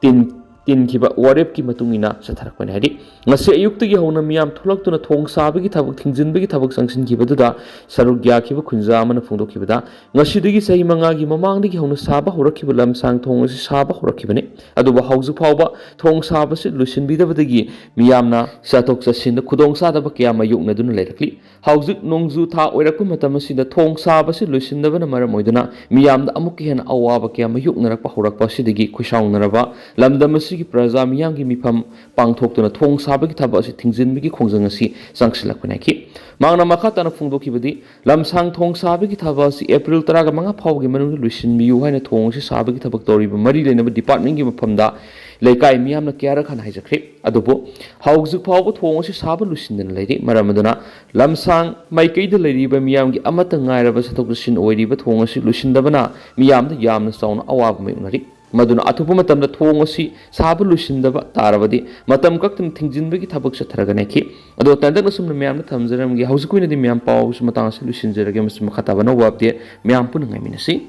ꯇꯤꯟ-, ꯇꯤꯟꯈꯤꯕ ꯋꯥꯔꯦꯞꯀꯤ ꯃꯇꯨꯡ ꯏꯟꯅ ꯆꯠꯊꯔꯛꯄꯅꯤ ꯍꯥꯏꯔꯤ꯫ ꯉꯁꯤ ꯑꯌꯨꯛꯇꯒꯤ ꯍꯧꯅ ꯃꯤꯌꯥꯝ ꯊꯣꯛꯂꯛꯇꯨꯅ ꯊꯣꯡ ꯁꯥꯕꯒꯤ ꯊꯕꯛ ꯊꯤꯡꯖꯤꯟꯕꯒꯤ ꯊꯕꯛ ꯆꯪꯁꯤꯟꯈꯤꯕꯗꯨꯗ ꯁꯔꯨꯛ ꯌꯥꯈꯤꯕ ꯈꯨꯟꯖꯥ ꯑꯃꯅ ꯐꯣꯡꯗꯣꯛꯈꯤꯕꯗ, ꯉꯁꯤꯗꯒꯤ ꯆꯍꯤ ꯃꯉꯥꯒꯤ ꯃꯃꯥꯡꯗꯒꯤ ꯍꯧꯅ ꯁꯥꯕ ꯍꯧꯔꯛꯈꯤꯕ ꯂꯝꯁꯥꯡ ꯊꯣꯡ ꯑꯁꯤ ꯁꯥꯕ ꯍꯧꯔꯛꯈꯤꯕꯅꯤ꯫ ꯑꯗꯨꯕꯨ ꯍꯧꯖꯤꯛ ꯐꯥꯎꯕ ꯊꯣꯡ ꯁꯥꯕꯁꯤ ꯂꯣꯏꯁꯤꯟꯕꯤꯗꯕꯗꯒꯤ ꯃꯤꯌꯥꯝꯅ ꯆꯠꯊꯣꯛ ꯆꯠꯁꯤꯟꯗ ꯈꯨꯗꯣꯡꯆꯥꯗꯕ ꯀꯌꯥ ꯃꯥꯌꯣꯛꯅꯗꯨꯅ ꯂꯩꯔꯛꯂꯤ꯫ ꯍꯧꯖꯤꯛ ꯅꯣꯡꯖꯨ ꯊꯥ ꯑꯣꯏꯔꯛꯄ ꯃꯇꯝ ꯑꯁꯤꯗ ꯊꯣꯡ ꯁꯥꯕꯁꯤ ꯂꯣꯏꯁꯤꯟꯗꯕꯅ ꯃꯔꯝ ꯑꯣꯏꯗꯨꯅ ꯃꯤꯌꯥꯝꯗ ꯑꯃꯨꯛꯀ ꯍꯦꯟꯅ ꯑꯋꯥꯕ ꯀꯌꯥ ꯃꯥꯌꯣꯛꯅꯔꯛꯄ ꯍꯧꯔꯛꯄ ꯑꯁꯤꯗꯒꯤ ꯈꯣꯏꯁꯥꯎꯅꯔꯕ ꯂꯝꯗꯝ ꯑꯁꯤꯒꯤ ꯄ꯭ꯔꯖꯥ ꯃꯤꯌꯥꯝꯒꯤ ꯃꯤꯐꯝ ꯄꯥꯡꯊꯣꯛꯇꯨꯅ ꯊꯣꯡ ꯁꯥꯕꯒꯤ ꯊꯕꯛ ꯑꯁꯤ ꯊꯤꯡꯖꯤꯟꯕꯒꯤ ꯈꯣꯡꯖꯪ ꯑꯁꯤ ꯆꯪꯁꯤꯜꯂꯛꯄꯅꯤ ꯍꯥꯏꯈꯤ꯫ ꯃꯍꯥꯛꯅ ꯃꯈꯥ ꯇꯥꯅ ꯐꯣꯡꯗꯣꯛꯈꯤꯕꯗꯤ, ꯂꯝꯁꯥꯡ ꯊꯣꯡ ꯁꯥꯕꯒꯤ ꯊꯕꯛ ꯑꯁꯤ April ꯇꯔꯥꯃꯉꯥ ꯐꯥꯎꯕꯒꯤ ꯃꯅꯨꯡꯗ ꯂꯣꯏꯁꯤꯟꯕꯤꯌꯨ ꯍꯥꯏꯅ ꯊꯣꯡ ꯑꯁꯤ ꯁꯥꯕꯒꯤ ꯊꯕꯛ ꯇꯧꯔꯤꯕ ꯃꯔꯤ ꯂꯩꯅꯕ departmentꯀꯤ ꯃꯐꯝꯗ ꯂꯩꯀꯥꯏ ꯃꯤꯌꯥꯝꯅ ꯀꯌꯥꯔꯛ ꯍꯟꯅ ꯍꯥꯏꯖꯈ꯭ꯔꯦ꯫ ꯑꯗꯨꯕꯨ ꯍꯧꯖꯤꯛ ꯐꯥꯎꯕ ꯊꯣꯡ ꯑꯁꯤ ꯁꯥꯕ ꯂꯣꯏꯁꯤꯟꯗꯅ ꯂꯩꯔꯤ꯫ ꯃꯔꯝ ꯑꯗꯨꯅ ꯂꯝꯁꯥꯡ ꯃꯥꯏꯀꯩꯗ ꯂꯩꯔꯤꯕ ꯃꯤꯌꯥꯝꯒꯤ ꯑꯃꯠꯇ ꯉꯥꯏꯔꯕ ꯆꯠꯊꯣꯛ ꯆꯠꯁꯤꯟ ꯑꯣꯏꯔꯤꯕ ꯊꯣꯡ ꯑꯁꯤ ꯂꯣꯏꯁꯤꯟꯗꯕꯅ ꯃꯤꯌꯥꯝꯗ ꯌꯥꯝꯅ ꯆꯥꯎꯅ ꯑꯋꯥꯕ ꯃꯥꯌꯣꯛꯅꯔꯤ꯫ ꯃꯗꯨꯅ ꯑꯊꯨꯕ ꯃꯇꯝꯗ ꯊꯣꯡ ꯑꯁꯤ ꯁꯥꯕ ꯂꯣꯏꯁꯤꯟꯗꯕ ꯇꯥꯔꯕꯗꯤ ꯃꯇꯝ ꯀꯛꯇꯅ ꯊꯤꯡꯖꯤꯟꯕꯒꯤ ꯊꯕꯛ ꯆꯠꯊꯔꯒꯅꯤ ꯍꯥꯏꯈꯤ꯫ ꯑꯗꯣ ꯇꯦꯟꯇꯛꯅ ꯑꯁꯨꯝꯅ ꯃꯌꯥꯝꯗ ꯊꯝꯖꯔꯝꯒꯦ꯫ ꯍꯧꯖꯤꯛꯀꯤ ꯑꯣꯏꯅꯗꯤ ꯃꯌꯥꯝ ꯄꯥꯎꯁꯤ ꯃꯇꯥꯡ ꯑꯁꯤ ꯂꯣꯏꯁꯤꯟꯖꯔꯒꯦ꯫ ꯃꯁꯤ ꯃꯈꯥ ꯇꯥꯕ ꯑꯅꯧꯕ update ꯃꯌꯥꯝ ꯄꯨꯟꯅ ꯉꯥꯏꯃꯤꯟꯅꯁꯤ꯫